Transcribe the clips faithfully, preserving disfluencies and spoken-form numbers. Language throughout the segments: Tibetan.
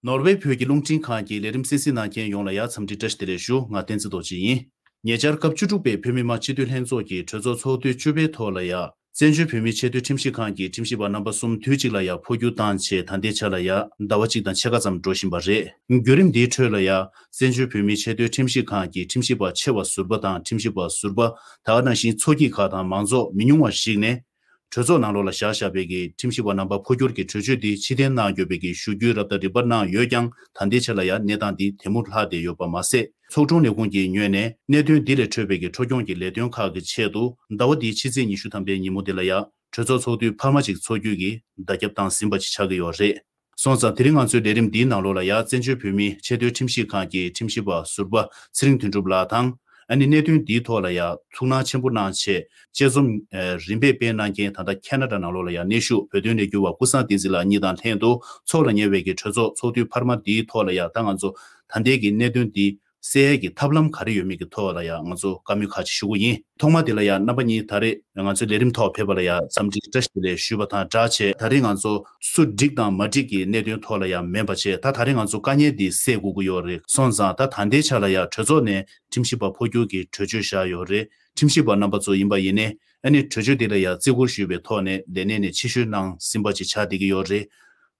ནོར་ཝེ་བོད་ཀྱི་རླུང་འཕྲིན་ཁང་གི་ལས་རིམ་གསན་གཟིགས་གནང་མཁན་ཡོངས་ལ་ཡང་འཚམས་འདྲི་བཀྲ་ཤིས་བདེ་ལེགས་ཞུ། ང་བསྟན་འཛིན་རྡོ་རྗེ་ཡིན། ཉེ་ཆར་སྐབས་བཅུ་དྲུག་པའི་བོད་མི་མང་སྤྱི་འཐུས་ལྷན་ཚོགས་ཀྱི་གྲོས་ཚོགས་ཚོགས་དུས་བཅུ་པའི་ཐོག་ལ་ཡང་། བཙན་བྱོལ་བོད་མིའི་ཆེས་མཐོའི་ཁྲིམས་ཞིབ་ཁང་གི་ཁྲིམས་ཞིབ་པ་རྣམ་པ་གསུམ་དུས་གཅིག་ལ་ཡང་འཕོ་འགྱུར་བཏང་རྗེས་ད་ལྟའི་ཆ་ལ་ཡང་ཟླ་བ་གཅིག་དང་ཕྱེད་ཀ་ཙམ་འགྲོ་བཞིན་པ་རེད། བརྒྱུད་རིམ་འདིའི་ཁྲོད་ལ་ཡང་བཙན་བྱོལ་བོད་མིའི་ཆེས་མཐོའི་ཁྲིམས་ཞིབ་ཁང་གི་ཁྲིམས་ཞིབ་པ་ཆེ་བ་ཟུར་པ་དང་ཁྲིམས་ཞིབ་པ་ཟུར་པ། ད་ག་ནང་བཞིན་ཚོགས་སྐྱིད་ཁག་དང་མང་ཚོགས་མི་ཉུང་བ་ཞིག་ནས། གྲོས་ཚོགས་ནང་ལོགས་ལ་བཞག་བཞག་པའི་གི་ཁྲིམས་ཞིབ་པ་རྣམ་པ་འཕོ་འགྱུར་གྱི་གྲོས་ཆོད་འདི་ཕྱིར་འཐེན་གནང་དགོས་པའི་གི་ཞུ་རྒྱུའི་རབ་དང་རིམ་པ་གནང་ཡོད་ཀྱང་ད་ལྟའི་ཆ་ལ་ཡང་གནས་སྟངས་འདི་དེ་མུར་ལྷག་བསྡད་ཡོད་པ་མ་ཟད། ཚོགས་དྲུང་ལས་ཁུངས་ཀྱི་ངོས་ནས་གནད་དོན་འདི་ལས་འཕྲོས་པའི་གི་འཕྲོ་སྐྱོང་གི་ལས་དོན་ཁག་གི་ཆེད་དུ་ཟླ་བ་འདིའི་ཕྱི་ཚེས་ཉི་ཤུ་ཐམ་པའི་ཉིན་མོ་འདི་ལ་ཡང་གྲོས་ཚོགས་ཚོགས་དུས་འཕར་མ་ཅིག་འཚོགས་རྒྱུ་གི་བརྡ་ཁྱབ་བཏང་ཟིན་པ་ཅིག་ཆགས་ཀྱི་ཡོད་རེད། སོང་ཙང་དེ་རིང་ང་ཚོའི་ལས་རིམ་འདིའི་ནང་ལོགས་ལ་ཡང་བཙན་བྱོལ་བོད་མིའི་ཆེས་མཐོའི་ཁྲིམས་ཞིབ་ཁང་གི་ཁྲིམས་ཞིབ་པ་ཟུར་པ་ཚེ་རིང་དོན་གྲུབ་ལགས་དང་། ཨ་ནི་གནད་དོན་འདིའི་ཐོག་ལ་ཡང་ཐུགས་སྣང་ཆེན་པོ་གནང་ཆེད་དཔྱད་རྩོམ་རིམ་པས་སྤེལ་གནང་མཁན་ད་ལྟ་ཁེ་ན་ཌ་ནང་ལོགས་ལ་ཡང་གནས་བཞུགས་བོད་དོན་ལས་འགུལ་བ་ཀུན་བཟང་བསྟན་འཛིན་ལགས་གཉིས་དང་ལྷན་དུ་འཚོགས་ལ་ཉེ་བའི་གི་གྲོས་ཚོགས་ཚོགས་དུས་འཕར་མ་འདིའི་ཐོག་ལ་ཡང་ད་ང་ཚོ་ད་ལྟའི་གི་གནད་དོན་འདི་སེལ་ཡས་ཀྱི་ཐབས་ལམ་ག་རེ་ཡོད་མེད་ཀྱི་ཐོག་ལ་ཡང་ང་ཚོ་བཀའ་མོལ་ཁག་ཅིག་ཞུ་གི་ཡིན། ཐོག་མ་དེ་ལ་ཡང་རྣམ་པ་གཉིས་ད་རེས་ང་ཚོའི་ལས་རིམ་ཐོག་ཕེབས་པ་ལ་ཡང་འཚམས་འདྲི་བཀྲ་ཤིས་བདེ་ལེགས་ཞུས་པ་དང་སྦྲགས་བྱས། ད་རེས་ང་ཚོ་སུ་འགྲིག་དང་མ་འགྲིག་གི་གནད་དོན་ཐོག་ལ་ཡང་མིན་པ་བྱས། ད་ད་རེས་ང་ཚོ་དཀའ་ངལ་འདི་སེལ་དགོས་ཀྱི་ཡོད་རེད། སོང་ཙང་ད་ད་ལྟའི་ཆ་ལ་ཡང་གྲོས་ཚོགས་ནས་ཁྲིམས་ཞིབ་པ་འཕོ་འགྱུར་གྱི་གྲོས་ཆོད་བཞག་ཡོད་རེད། ཁྲིམས་ཞིབ་པ་རྣམ་པ་ཚོ་ཡིན་པ་ཡིན་ནའི་ཨ་ནི་གྲོས་ཆོད་འདི་ལ་ཡང་བརྩི་བཀུར་ཞུས་པའི་ཐོག་ནས་ལས་གནས་ནས་ཕྱིར་བཤོལ་གནང་ཟིན་པ་ཅིག་ཆགས་བསྡད་ཀྱི་ཡོད་རེད།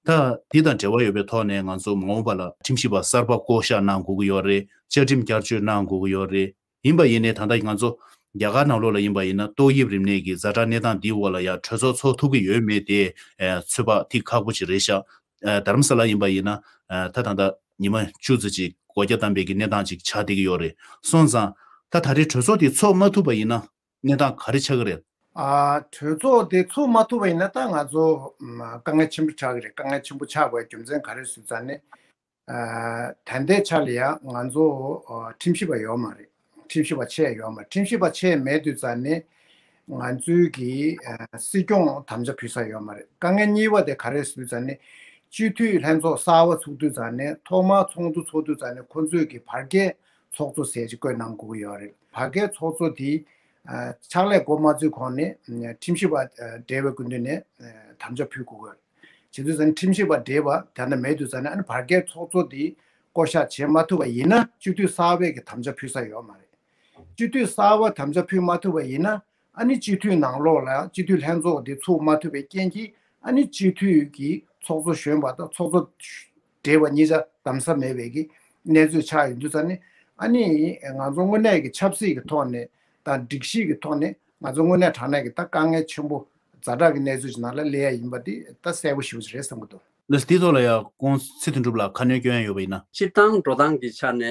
ད་འདི་དང་འབྲེལ་བ་ཡོད་པའི་ཐོག་ནས་ང་ཚོ་མ་འོངས་པ་ལ་ཁྲིམས་ཞིབ་པ་གསར་པ་བསྐོ་གཞག་གནང་དགོས་ཀྱི་ཡོད་རེད། བཅའ་ཁྲིམས་བསྐྱར་བཅོས་གནང་དགོས་ཀྱི་ཡོད་རེད། ཡིན་པ་ཡིན་ནའི་ད་ལྟ་ང་ཚོ་རྒྱ་གར་ནང་ལོགས་ལ་ཡིན་པ་ཡིན་ན་ཏོག་དབྱིབས་རིམས་ནད་ཀྱི་ཛ་དྲག་གནས་སྟངས་འདིའི་འོག་ལ་ཡང་གྲོས་ཚོགས་ཚོགས་ཐུབ་ཀྱི་ཡོད་མེད་དེ་ཨ་ཚོད་དཔག་ཐིག་ཁག་པོ་ཅིག་རེད་ཤག་ཨ་རྡ་རམ་ས་ལ་ཡིན་པ་ཡིན་ན་ཨ་ད་ད་ལྟ་ཉི་མ་བཅུ་ཙམ་ཅིག་སྒོ་རྒྱ་བསྡམས་པའི་གི་གནས་སྟངས་ཅིག་ཆགས་བསྡད་ཀྱི་ཡོད་རེད། སོང་ཙང་ད་ད་རེས་གྲོས་ཚོགས་དེ་ཚོགས་མ་ཐུབ་པ་ཡིན་ན་གནས་སྟངས་ག་རེ་ཆགས་ཀྱི་རེད། ཨ་གྲོས་ཚོགས་དེ་ཚོགས་མ་ཐུབ་པ་ཡིན་ན་ད་ང་ཚོ་ཨམ་དཀའ་ངལ་ཆེན་པོ་ཆགས་ཀྱི་རེད། དཀའ་ངལ་ཆེན་པོ་ཆགས་དགོས་རྒྱུ་མཚན་ག་རེ་ཟེར་ཙང་ནི། ཨ་ད་ལྟའི་ཆ་ལ་ཡང་ང་ཚོ་ཨ་ཁྲིམས་ཞིབ་པ་ཡོད་མ་རེད། ཁྲིམས་ཞིབ་པ་ཆེ་ཡོད་མ་རེད། ཁྲིམས་ཞིབ་པ་ཆེ་མེད་དུས་ཙང་ནི་ང་ཚོའི་གི་ཨ་སྲིད་སྐྱོང་དམ་བཅའ་ཕུལ་ས་ཡོད་མ་རེད། དཀའ་ངལ་གཉིས་པ་དེ་ག་རེ་ཟེར་དུས་ཙང་ནི་སྤྱི་འཐུས་ལྷན་ཚོགས་གསར་པ་ཚུགས་དུས་ཙང་ནི་ཐོག་མར་ཚོགས་འདུ་ཚོགས་དུས་ཙང་ནི་ཁོ་ཚོས་གི་བར་བརྒལ་ཚོགས་གཙོ་ཟེར་ཅིག་བསྐོས་གནང་དགོས་ཀྱི་ཡོད་རེད། བར་བརྒལ་ཚོགས་གཙོ་དེ་ཨ་ཕྱག་ལས་འགོ་མ་བཙུགས་གོང་ནས་ཨ་ཁྲིམས་ཞིབ་པ་ཨ་བགྲེས་པའི་སྐུ་མདུན་ནས་ཨ་དམ་བཅའ་ཕུལ་དགོས་ཀྱི་ཡོད་རེད། བྱེད་དུས་ཙང་ཁྲིམས་ཞིབ་པ་བགྲེས་པ་དེ་འདྲ་མེད་དུས་ཙང་ནས་ཨ་ནི་བར་བརྒལ་ཚོགས་གཙོ་དེ་བསྐོ་གཞག་བྱེད་མ་ཐུབ་པ་ཡིན་ན་སྤྱི་འཐུས་གསར་པས་ཀྱི་དམ་བཅའ་ཕུལ་ས་ཡོད་མ་རེད། སྤྱི་འཐུས་གསར་པ་དམ་བཅའ་ཕུལ་མ་ཐུབ་པ་ཡིན་ན་ཨ་ནི་སྤྱི་འཐུས་ནང་ལོགས་ལ་སྤྱི་འཐུས་ལྷན་ཚོགས་དེ་ཚུགས་མ་ཐུབ་པའི་རྐྱེན་གྱིས་ཨ་ནི་སྤྱི་འཐུས་ཀྱི་ཚོགས་གཙོ་གཞོན་པ་དང་ཚོགས་གཙོ་བགྲེས་པ་གཉིས་ཆ་གདམ་ས་མེད་པའི་གི་གནས་ཚུལ་ཆགས་ཡོང་དུས་ཙང་ནི་ཨ་ནི་ང་ཚོ་དངོས་གནས་ཀྱི་ཆབ་སྲིད་ཀྱི་ཐོག་ནས་དང་སྒྲིག་གཞི་གི་ཐོག་ནས་ང་ཚོ་དངོས་གནས་དྲང་གནས་ཀྱི་ད་དཀའ་ངལ་ཆེན་པོ་ཛ་དྲག་གི་གནས་ཚུལ་ཅིག་ནང་ལ་སླེབས་ཡ་ཡིན་པ་དེ་ད་གསལ་པོ་ཞེ་པོ་ཅིག་རེད་བསམ་གྱི་འདུག་ལགས་སོ། དེའི་ཐོག་ལ་ཡང་ཀོང་ཚེ་དོན་གྲུབ་ལགས་ཁ་སྣོན་སྐྱོན་ཡ་ཡོད་པ་ཡིན་ན། སྤྱིར་བཏང་འགྲོ་སྟངས་ཀྱི་ཆ་ནས་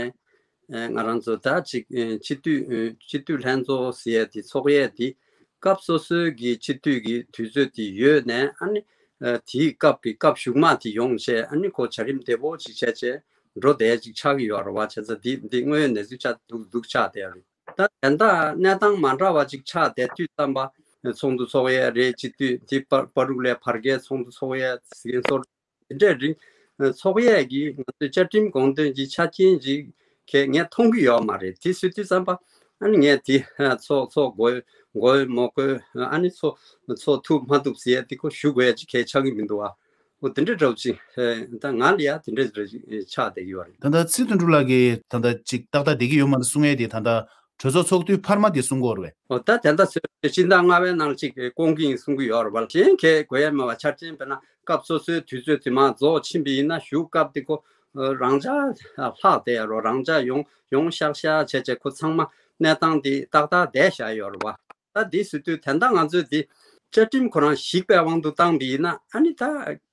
ཨེ་ང་རང་ཚོ་ད་ཅིག་ཨེ་སྤྱི་འཐུས་ཨེ་སྤྱི་འཐུས་ལྷན་ཚོགས་ཟེར་ཡ་དེ་ཚོགས་ཡས་དེ་སྐབས་སོ་སོའི་གི་སྤྱི་འཐུས་ཀྱི་དུས་ཚོད་དེ་ཡོད་ནས་ཨ་ནི་ཨེ་དེའི་སྐབས་ཀྱི་སྐབས་གཞུག་མ་དེ་ཡོང་བྱས་ཨ་ནི་ཁོ་བྱ་རིམ་བདེ་པོ་ཅིག་བྱས་བྱས་འགྲོ་བསྡད་ཅིག་ཆགས་ཀྱི་ཡོད་རེད་བ། བྱས་ཙང་འདི་འདི་དངོས་ཡོད་གནས་ཚུལ་ཆགས་འདུག་འདུག་ཆགས་བསྡད་ཡོད་རེད། ད་དེ་འདྲ་གནས་སྟངས་མ་འདྲ་བ་ཅིག་ཆགས་བསྡད་དུས་ཙམ་པ་ཚོགས་འདུ་ཚོགས་ཡས་རེད། སྤྱི་འཐུས་དེ་པ་པ་རུག་ལས་བར་བརྒལ་ཚོགས་འདུ་ཚོགས་ཡས་ཟིན་སོར་དེ་འདྲའི་རིང་ཚོགས་ཡས་ཀྱི་ང་ཚོའི་བཅའ་ཁྲིམས་དགོངས་དོན་གྱི་ཆ་རྐྱེན་ཅིག་གས་ངས་མཐོང་གི་ཡོད་མ་རེད། དེ་ཟེར་དུས་ཙམ་པ་ཨ་ནི་ངས་དེ་ཚོགས་ཚོགས་དགོས་དགོས་མ་དགོས་ཨ་ནི་ཚོགས་ཚོགས་ཐུབ་མ་ཐུབ་ཟེར་ཡས་དེ་ཁོ་ཞུ་དགོས་ཡས་ཅིག་གས་ཆགས་ཀྱི་མི་འདུག་བ། འོ་དེ་འདྲ་འདྲ་བོ་ཅིག་ཨེ་ད་ང་ལ་ཡ་དེ་འདྲ་འདྲ་ཅིག་ཨེ་ཆགས་བསྡད་ཀྱི་ཡོད་རེད། ད་ལྟ་ཚེ་དོན་གྲུབ་ལགས་ཀྱིས་ད་ལྟ་ཅིག་ཏག་ཏག་བསྡད་ཀྱི་ཡོད་མ་རེད་གསུང་ཡས་དེ་ད་ལྟ་གྲོས་ཚོགས་ཚོགས་དུས་འཕར་མ་དེ་གསུང་གི་ཡོད་རེད་པས། འོ་ད་དེ་འདྲ་ཚོས་སྤྱི་ཟླ་ལྔ་པའི་ནང་ཅིག་སྐོང་གི་ཡིན་གསུང་གི་ཡོད་རེད་པ། གཞན་གས་དགོས་ཡས་མེད་པ། ཆ་རྐྱེན་དཔེར་ན་སྐབས་སོ་སོའི་དུས་ཚོད་དེ་མར་རྫོགས་ཕྱིན་པ་ཡིན་ན་གཞུག་སྐབས་དེ་ཁོ་རང་འཇགས་ལྷག་བསྡད་ཡ་རོ། རང་འཇགས་ཡོང་ཡོང་ཤག་ཤག་བྱས་བྱས་ཁོ་ཚང་མ་གནས་སྟངས་དེ་ཏག་ཏག་བསྡད་བཞག་ཡོད་རེད་པ། ད་འདི་ཟེར་དུས་དེ་འདྲ་ང་ཚོས་འདི་བཅའ་ཁྲིམས་ཁོ་རང་ཞིག་པའི་དབང་དུ་བཏང་པ་ཡིན་ན་ཨ་ནི་ད་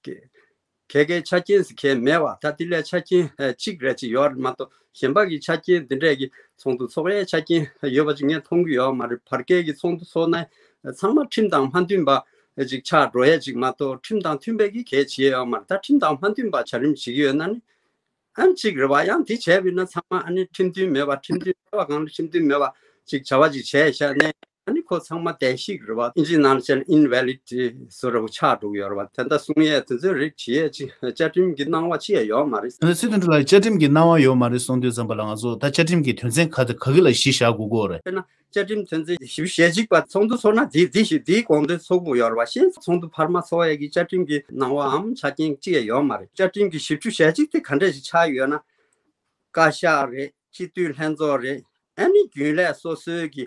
ག་གའི་ཆ་རྐྱེན་ཟེར་མཁན་མེད་པ། ད་འདི་ལས་ཆ་རྐྱེན་གཅིག་རེ་ཅིག་ཡོད་རེད་མ་གཏོགས་གཞན་པ་གི་ཆ་རྐྱེན་འདི་འདྲས་ཀྱི་ཚོགས་འདུ་ཚོགས་ཡས་ཆ་རྐྱེན་ཡོད་པ་ཅིག་ངས་མཐོང་གི་ཡོད་མ་རེད། བར་བརྒལ་གྱི་ཚོགས་འདུ་ཚོགས་ན་ཚང་མ་ཁྲིམས་དང་མ་མཐུན་པ་ཅིག་ཆགས་འགྲོ་ཡས་ཅིག་མ་གཏོགས་ཁྲིམས་དང་མཐུན་པའི་གི་གལ་ཆེ་ཡོད་མ་རེད། ད་ཁྲིམས་དང་མ་མཐུན་པ་བྱ་རིམ་བྱེད་ཀྱི་ཡོད་ན་ནི། ཨ་ནི་གཅིག་རེད་བ། ཡང་དེ་བྱས་པ་ཡིན་ན་ཚང་མ་ཨ་ནི་ཁྲིམས་མཐུན་མེད་པ། ཁྲིམས་མཐུན་མེད་པ་གང་ལ་ཁྲིམས་མཐུན་མེད་པ་ཅིག་བྱ་བ་ཅིག་བྱས་བཞག་ནས་ཨ་ནི་ཁོ་ཚང་མ་བདེ་གཤེགས་རེད་བ། ཨིན་ཇིའི་ནང་ལ་བྱས་ན་invalid་བཟོ་འདྲ་པོ་ཆགས་འགྲོ་གི་ཡོད་རེད་བ། དེ་འདྲ་གསུང་ཡས་དེ་ཚོའི་རིགས་བྱེད་ཡས་ཅིག་བཅའ་ཁྲིམས་ཀྱི་སྣང་བ་ཅི་ཡང་ཡོད་མ་རེད། ཨ་ནི་ཚེ་དོན་གྲུབ་ལགས་བཅའ་ཁྲིམས་ཀྱི་སྣང་བ་ཡོད་མ་རེད་གསུང་དུས་ཙམ་པ་ལ་ང་ཚོ་ད་བཅའ་ཁྲིམས་ཀྱི་དོན་ཚན་ག་ག་གི་ལ་གཞི་བཞག་དགོས་ཀྱི་ཡོད་རེད། དཔེར་ན། བཅའ་ཁྲིམས་དོན་ཚན་བཞི་བཅུ་ཞེ་གཅིག་པ་ཚོགས་འདུ་ཚོགས་ན་དེ་དེ་ཞིག་དེའི་དགོངས་དོན་ཚོགས་དགོས་ཡོད་རེད་བ། གཞན་ཚོགས་འདུ་འཕར་མ་ཚོགས་ཡས་ཀྱི་བཅའ་ཁྲིམས་ཀྱི་གནང་བའམ་ཆ་རྐྱེན་གཅིག་ཡང་ཡོད་མ་རེད། བཅའ་ཁྲིམས་ཀྱི་བཞི་བཅུ་ཞེ་གཅིག་དེ་ག་འདྲ་ཞིག་ཆགས་ཡོད་ན། བཀའ་ཤག་རེད། སྤྱི་འཐུས་ལྷན་ཚོགས་རེད། ཨ་ནི་རྒྱུན་ལས་སོ་སོའི་གི་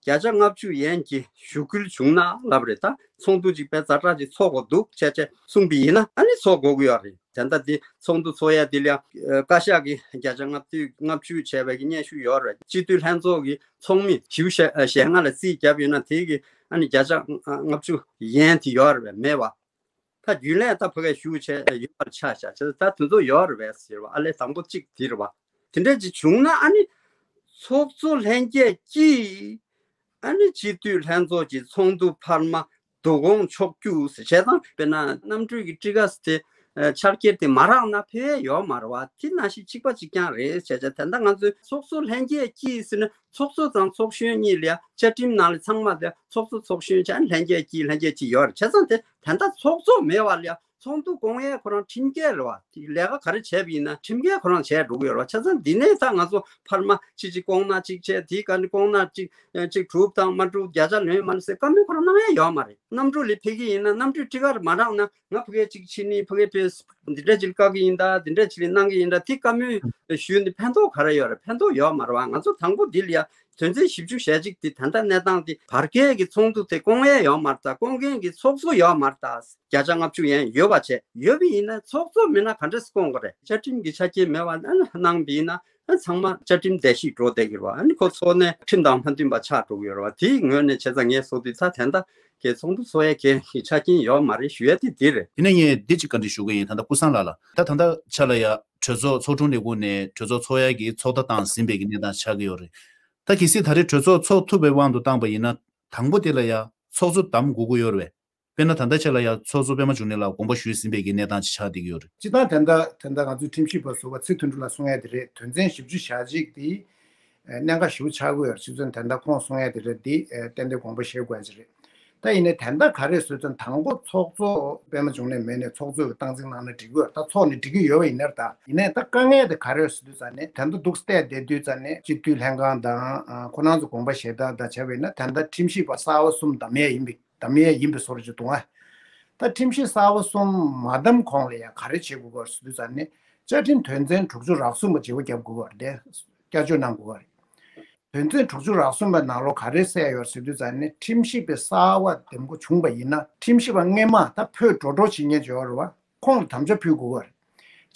བརྒྱ་ཆ་ལྔ་བཅུ་ཡན་གྱི་ཞུ་སྐུལ་བྱུང་ན་ལབ་རེད། ད་ཚོགས་འདུ་གཅིག་དཔེ་ཛ་དྲག་ཅིག་ཚོགས་དགོས་འདུག་བྱས་བྱས་གསུངས་པ་ཡིན་ན་ཨ་ནི་ཚོགས་དགོས་ཀྱི་ཡོད་རེད། དེ་འདྲ་དེ་ཚོགས་འདུ་ཚོགས་ཡ་དེ་ལ་ཡང་བཀའ་ཤག་གི་བརྒྱ་ཆ་ལྔ་བཅུ་ལྔ་བཅུ་བྱས་པའི་གི་སྙན་ཞུ་ཡོད་རེད། སྤྱི་འཐུས་ལྷན་ཚོགས་ཀྱི་ཚོགས་མི་བཞི་བཅུ་ཞེ་ལྔ་ལ་རྩིས་བརྒྱབ་ཡོད་ན་དེ་གི་ཨ་ནི་བརྒྱ་ཆ་ལྔ་བཅུ་ཡན་དེ་ཡོད་རེད་པས་མེད་པ། ད་རྒྱུན་ལས་ད་ཕ་གིར་ཞུགས་བྱས་ཡོད་པར་ཆ་བཞག་བྱས་ད་དེ་ཚོ་ཡོད་རེད་པས་ཟེར་བ། ཨ་ལས་དང་པོ་གཅིག་དེ་རེད་བ། དེ་འདྲ་ཅིག་བྱུང་ན་ཨ་ནི་ཚོགས་གཙོ་ལྷན་རྒྱས་ཀྱིས་ཨ་ནི་སྤྱི་འཐུས་ལྷན་ཚོགས་ཀྱི་ཚོགས་འདུ་འཕར་མ་བསྡུ་སྐོང་ཆོག་རྒྱུ་ཟེར་བྱས་ཙང་དཔེར་ན་གནམ་གྲུའི་གི་ཊི་ཀེ་ཊི་དེ་ཕྱག་འཁྱེར་དེ་མ་རག་ན་ཕན་ཡོད་མ་རེད་བ། དེ་ནང་བཞིན་གཅིག་པ་གཅིག་རྐྱང་རེད་བྱས་བྱས་ད་ལྟ་ང་ཚོའི་ཚོགས་གཙོ་ལྷན་རྒྱས་ཀྱིས་ཟེར་ན། ཚོགས་གཙོ་དང་ཚོགས་གཞོན་གཉིས་ལ་ཡ་བཅའ་ཁྲིམས་ནང་ལ་ཚང་མ་དེ་ཚོགས་གཙོ་ཚོགས་གཞོན་བྱས་ལྷན་རྒྱས་ཀྱིས་ལྷན་རྒྱས་ཀྱིས་ཡོད་རེད། བྱས་ཙང་དེ་ད་ལྟ་ཚོགས་གཙོ་མེད་པ་ལ་ཡ་ཚོགས་འདུ་སྐོང་ཡས་ཁོ་རང་ཁྲིམས་འགལ་རེད་བ། དེ་ལས་ཀ་ག་རེ་བྱས་པ་ཡིན་ན་ཁྲིམས་འགལ་ཁོ་རང་བྱས་འགྲོ་གི་ཡོད་རེད་བ། བྱས་ཙང་འདི་ནས་ད་ང་ཚོ་འཕར་མ་གཅིག་གཅིག་སྐོང་ན་གཅིག་བྱས་དེའི་སྐབས་ནས་སྐོང་ན་གཅིག་གཅིག་གྲུབ་དང་མ་གྲུབ་བརྒྱ་ཆ་ལོན་མ་ལོན་ཟེར་བཀའ་མོལ་ཁོ་རང་གནང་ཡས་ཡོད་མ་རེད། གནམ་གྲུ་ལ་ཕེབས་ཀྱི་ཡིན་ན་གནམ་གྲུ་ཊི་ཀེ་ཊི་མ་རག་ན། ང་ཕ་གིར་གཅིག་ཕྱིན་ནི་ཕ་གིར་ཕེབས། འདི་འདྲ་ཅིག་བཀག་གི་ཡིན་ད། འདི་འདྲ་ཅིག་ལ་གནང་གི་ཡིན་ད། དེ་བཀའ་མོལ་ཞུས་ནི་ཕན་ཐོགས་ག་རེ་ཡོད་རེད། ཕན་ཐོགས་ཡོད་མ་རེད་བ། ང་ཚོ་དང་པོ་འདི་ལ་ཡ་དོན་ཚན་བཞི་བཅུ་ཞེ་གཅིག་དེ་ད་ལྟ་གནས་སྟངས་དེ་བར་བརྒལ་གྱི་ཚོགས་འདུ་དེ་སྐོང་ཡས་ཡོད་མ་རེད་ད། སྐོང་མཁན་གྱི་ཚོགས་གཙོ་ཡོད་མ་རེད་ད། བརྒྱ་ཆ་ལྔ་བཅུ་ཡན་ཡོད་པ་བྱས་ཡོད་པ་ཡིན་ན་ཚོགས་གཙོ་མེད་ན་ག་འདྲ་སེ་སྐོང་དགོས་རེད། བཅའ་ཁྲིམས་ཀྱི་ཆ་རྐྱེན་མེད་པ་ན་གནང་བ་ཡིན་ན། ཨ་ཚང་མ་བཅའ་ཁྲིམས་བརྡལ་བཤིག་འགྲོ་བསྡད་ཀྱི་རེད་བ། ཨ་ནི་ཁོ་ཚོ་ནས་ཁྲིམས་དང་མ་མཐུན་པ་ཆགས་འགྲོ་གི་ཡོད་རེད་བ། དེའི་ངོས་ནས་བྱས་ཙང་ངས་བཟོ་དུས་ད་དེ་འདྲ་གི་ཚོགས་འདུ་ཚོགས་ཡས་གལ་ཆ་རྐྱེན་ཡོད་མ་རེད་ཞུ་ཡས་དེ་འདི་རེད། དེ་ནས་ངས་འདི་གཅིག་བཀའ་འདྲི་ཞུ་གི་ཡིན། ད་ལྟ་ཀུན་བཟང་ལགས་ལ། ད་ད་ལྟ་ཆ་ལ་ཡ་གྲོས་ཚོགས་ཚོགས་དྲུང་ལས་ཁུངས་ནས་གྲོས་ཚོགས་ཚོགས་ཡས་ཀྱི་ཚོགས་བརྡ་བཏང་ཟིན་པའི་གི་གནས་སྟངས་ཆགས་ཀྱི་ཡོད་རེད། ད་གལ་སྲིད་ད་རེས་གྲོས་ཚོགས་ཚོགས་ཐུབ་པའི་དབང་དུ་བཏང་པ་ཡིན་ན་དང་པོ་དེ་ལ་ཡ་ཚོགས་གཙོ་བདམས་དགོས་ཀྱི་ཡོད་རེད་པས། དཔེར་ན་ད་ལྟ་ཆ་ལ་ཡང་ཚོགས་གཙོ་པད་མ་འབྱུང་གནས་ལགས་དགོངས་པ་ཞུས་ཟིན་པའི་གི་གནས་སྟངས་ཅིག་ཆགས་བསྡད་ཀྱི་ཡོད་རེད། སྤྱིར་བཏང་དེ་འདྲ་དེ་འདྲ་ང་ཚོའི་ཁྲིམས་ཞིབ་པ་ཟུར་པ་ཚེ་མཐོན་གྲུབ་ལགས་གསུང་ཡས་དེ་རེད། དོན་ཚན་བཞི་བཅུ་ཞེ་གཅིག་དེ་གནད་འགག་ཞེ་པོ་ཆགས་ཀྱི་ཡོད་རེད། སྤྱི་ཚོགས་དེ་འདྲ་ཁོང་གསུང་ཡས་དེ་རེད། དེ་ཏན་ཏན་དགོངས་པ་བཞེས་དགོས་ཡ་ཅིག་རེད། ད་ཡིན་ནའི་དེ་འདྲ་ག་རེ་ཟེར་ཙང་དང་པོ་ཚོགས་གཙོ་པད་མ་འབྱུང་གནས་མེད་ནས་ཚོགས་གཙོ་གི་སྟངས་འཛིན་གནང་ན་འགྲིག་གི་ཡོད་རེད། ད་ཚོགས་ནས་འགྲིག་གི་ཡོད་པ་ཡིན་ནའི་ད་ཡིན་ནའི་ད་དཀའ་ངལ་དེ་ག་རེ་ཟེར་དུས་ཙང་ནས་དེ་འདྲ་འདུག་བལྟས་བསྡད་དུས་ཙང་ནས་སྤྱི་འཐུས་ལྷན་ཁང་དང་ཁོ་རང་ཚོ་དགོངས་པ་བཞེས་སྟངས་དང་བྱས་པ་ཡིན་ན་ད་ལྟ་ཁྲིམས་ཞིབ་པ་གསར་པ་གསུམ་བདམས་ཡས་ཡིན་པའི་བདམས་ཡས་ཡིན་པའི་བཟོ་འདྲ་ཅིག་འདུག་ཨ། ད་ཁྲིམས་ཞིབ་གསར་པ་གསུམ་མ་བདམས་གོང་ལ་ཡང་ག་རེ་བྱེད་དགོས་ཀྱི་ཡོད་རེད་ཟེར་དུས་ཙང་ནས་བཅའ་ཁྲིམས་དོན་ཚན་དྲུག་ཅུ་རེ་གསུམ་པ་བརྗེ་པོ་བརྒྱབ་དགོས་ཀྱི་ཡོད་རེད་དེ། བསྐྱར་བཅོས་གནང་དགོས་ཀྱི་ཡོད་རེད། དོན་ཚན་དྲུག་ཅུ་རེ་གསུམ་པའི་ནང་ལོགས་ག་རེ་གསལ་ཡོད་རེད་ཟེར་དུས་ཙང་ནས་ཁྲིམས་ཞིབ་པའི་གསར་པ་འདེམས་བསྐོ་བྱུང་བ་ཡིན་ན་ཁྲིམས་ཞིབ་པ་སྔས་མ་ད་བོད་འགྲོ་གྲོན་བྱེད་མཁན་ཅིག་ཡོད་རེད་བ། ཁོང་ལ་དམ་བཅའ་ཕུལ་དགོས་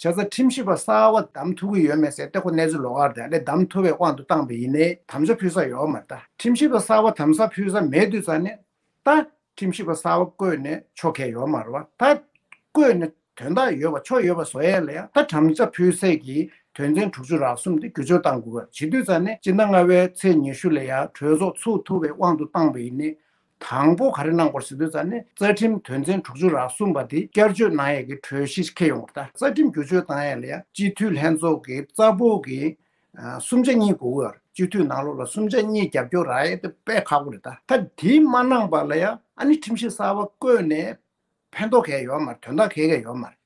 ཀྱི་ཡོད་རེད། བྱས་ཙང་ཁྲིམས་ཞིབ་པ་གསར་པ་བདམས་ཐུབ་ཀྱི་ཡོད་མེད་ཟེར་ཏེ་ཁོ་གནས་ཚུལ་ལོགས་ཀ་རེད་དེ། ཨ་ལས་བདམས་ཐུབ་པའི་དབང་དུ་བཏང་པ་ཡིན་ནའི་དམ་བཅའ་ཕུལ་ས་ཡོད་མ་རེད་ད། ཁྲིམས་ཞིབ་པ་གསར་པ་དམ་བཅའ་ཕུལ་ས་མེད་དུས་ཙང་ནས་ད་ཁྲིམས་ཞིབ་པ་གསར་པ་བསྐོས་ནས་ཆོ་ག་ཡོད་མ་རེད་བ། ད་བསྐོས་ནས་དོན་དག་ཡོད་པ་ཆོ་ཡོད་པ་བཟོ་ཡས་ལ་ཡང་ད་དམ་བཅའ་ཕུལ་སའི་གི་དོན་ཚན་དྲུག་ཅུ་རེ་གསུམ་དེ་བསྒྱུར་བཅོས་གཏང་དགོས་པ་བྱེད་དུས་ཙང་ནས་སྤྱི་ཟླ་ལྔ་པའི་ཚེས་ཉི་ཤུ་ལ་ཡང་གྲོས་ཚོགས་ཚུགས་ཐུབ་པའི་དབང་དུ་བཏང་པ་ཡིན་ནའི། དང་པོ་ག་རེ་གནང་དགོས་ཟེར་དུས་ཙང་ནས་རྩ་ཁྲིམས་དོན་ཚན་དྲུག་ཅུ་རེ་གསུམ་པ་དེ་བསྐྱར་བཅོས་གནང་ཡས་ཀྱི་གྲོས་གཞི་འཁྱེར་ཡོང་བ་རེད། ད་རྩ་ཁྲིམས་བསྒྱུར་བཅོས་གཏང་ཡས་ལ་ཡང་སྤྱི་འཐུས་ལྷན་ཚོགས་ཀྱི་རྩ་འབོར་གྱི་ཨ་གསུམ་ཆ་གཉིས་དགོས་ཀྱི་ཡོད་རེད། སྤྱི་འཐུས་ནང་ལོགས་ལ་གསུམ་ཆ་གཉིས་རྒྱབ་སྐྱོར་རག་ཡས་དེ་དཔེ་ཁག་པོ་རེད། ད་ད་དེ་མ་གནང་པ་ལ་ཡང་ཨ་ནི་ཁྲིམས་ཞིབ་གསར་པ་བསྐོས་ནས་ཕན་ཐོགས་གང་ཡང་ཡོད་མ་རེད། དོན་དག་གང་ཡང་ཡོད་མ་རེད།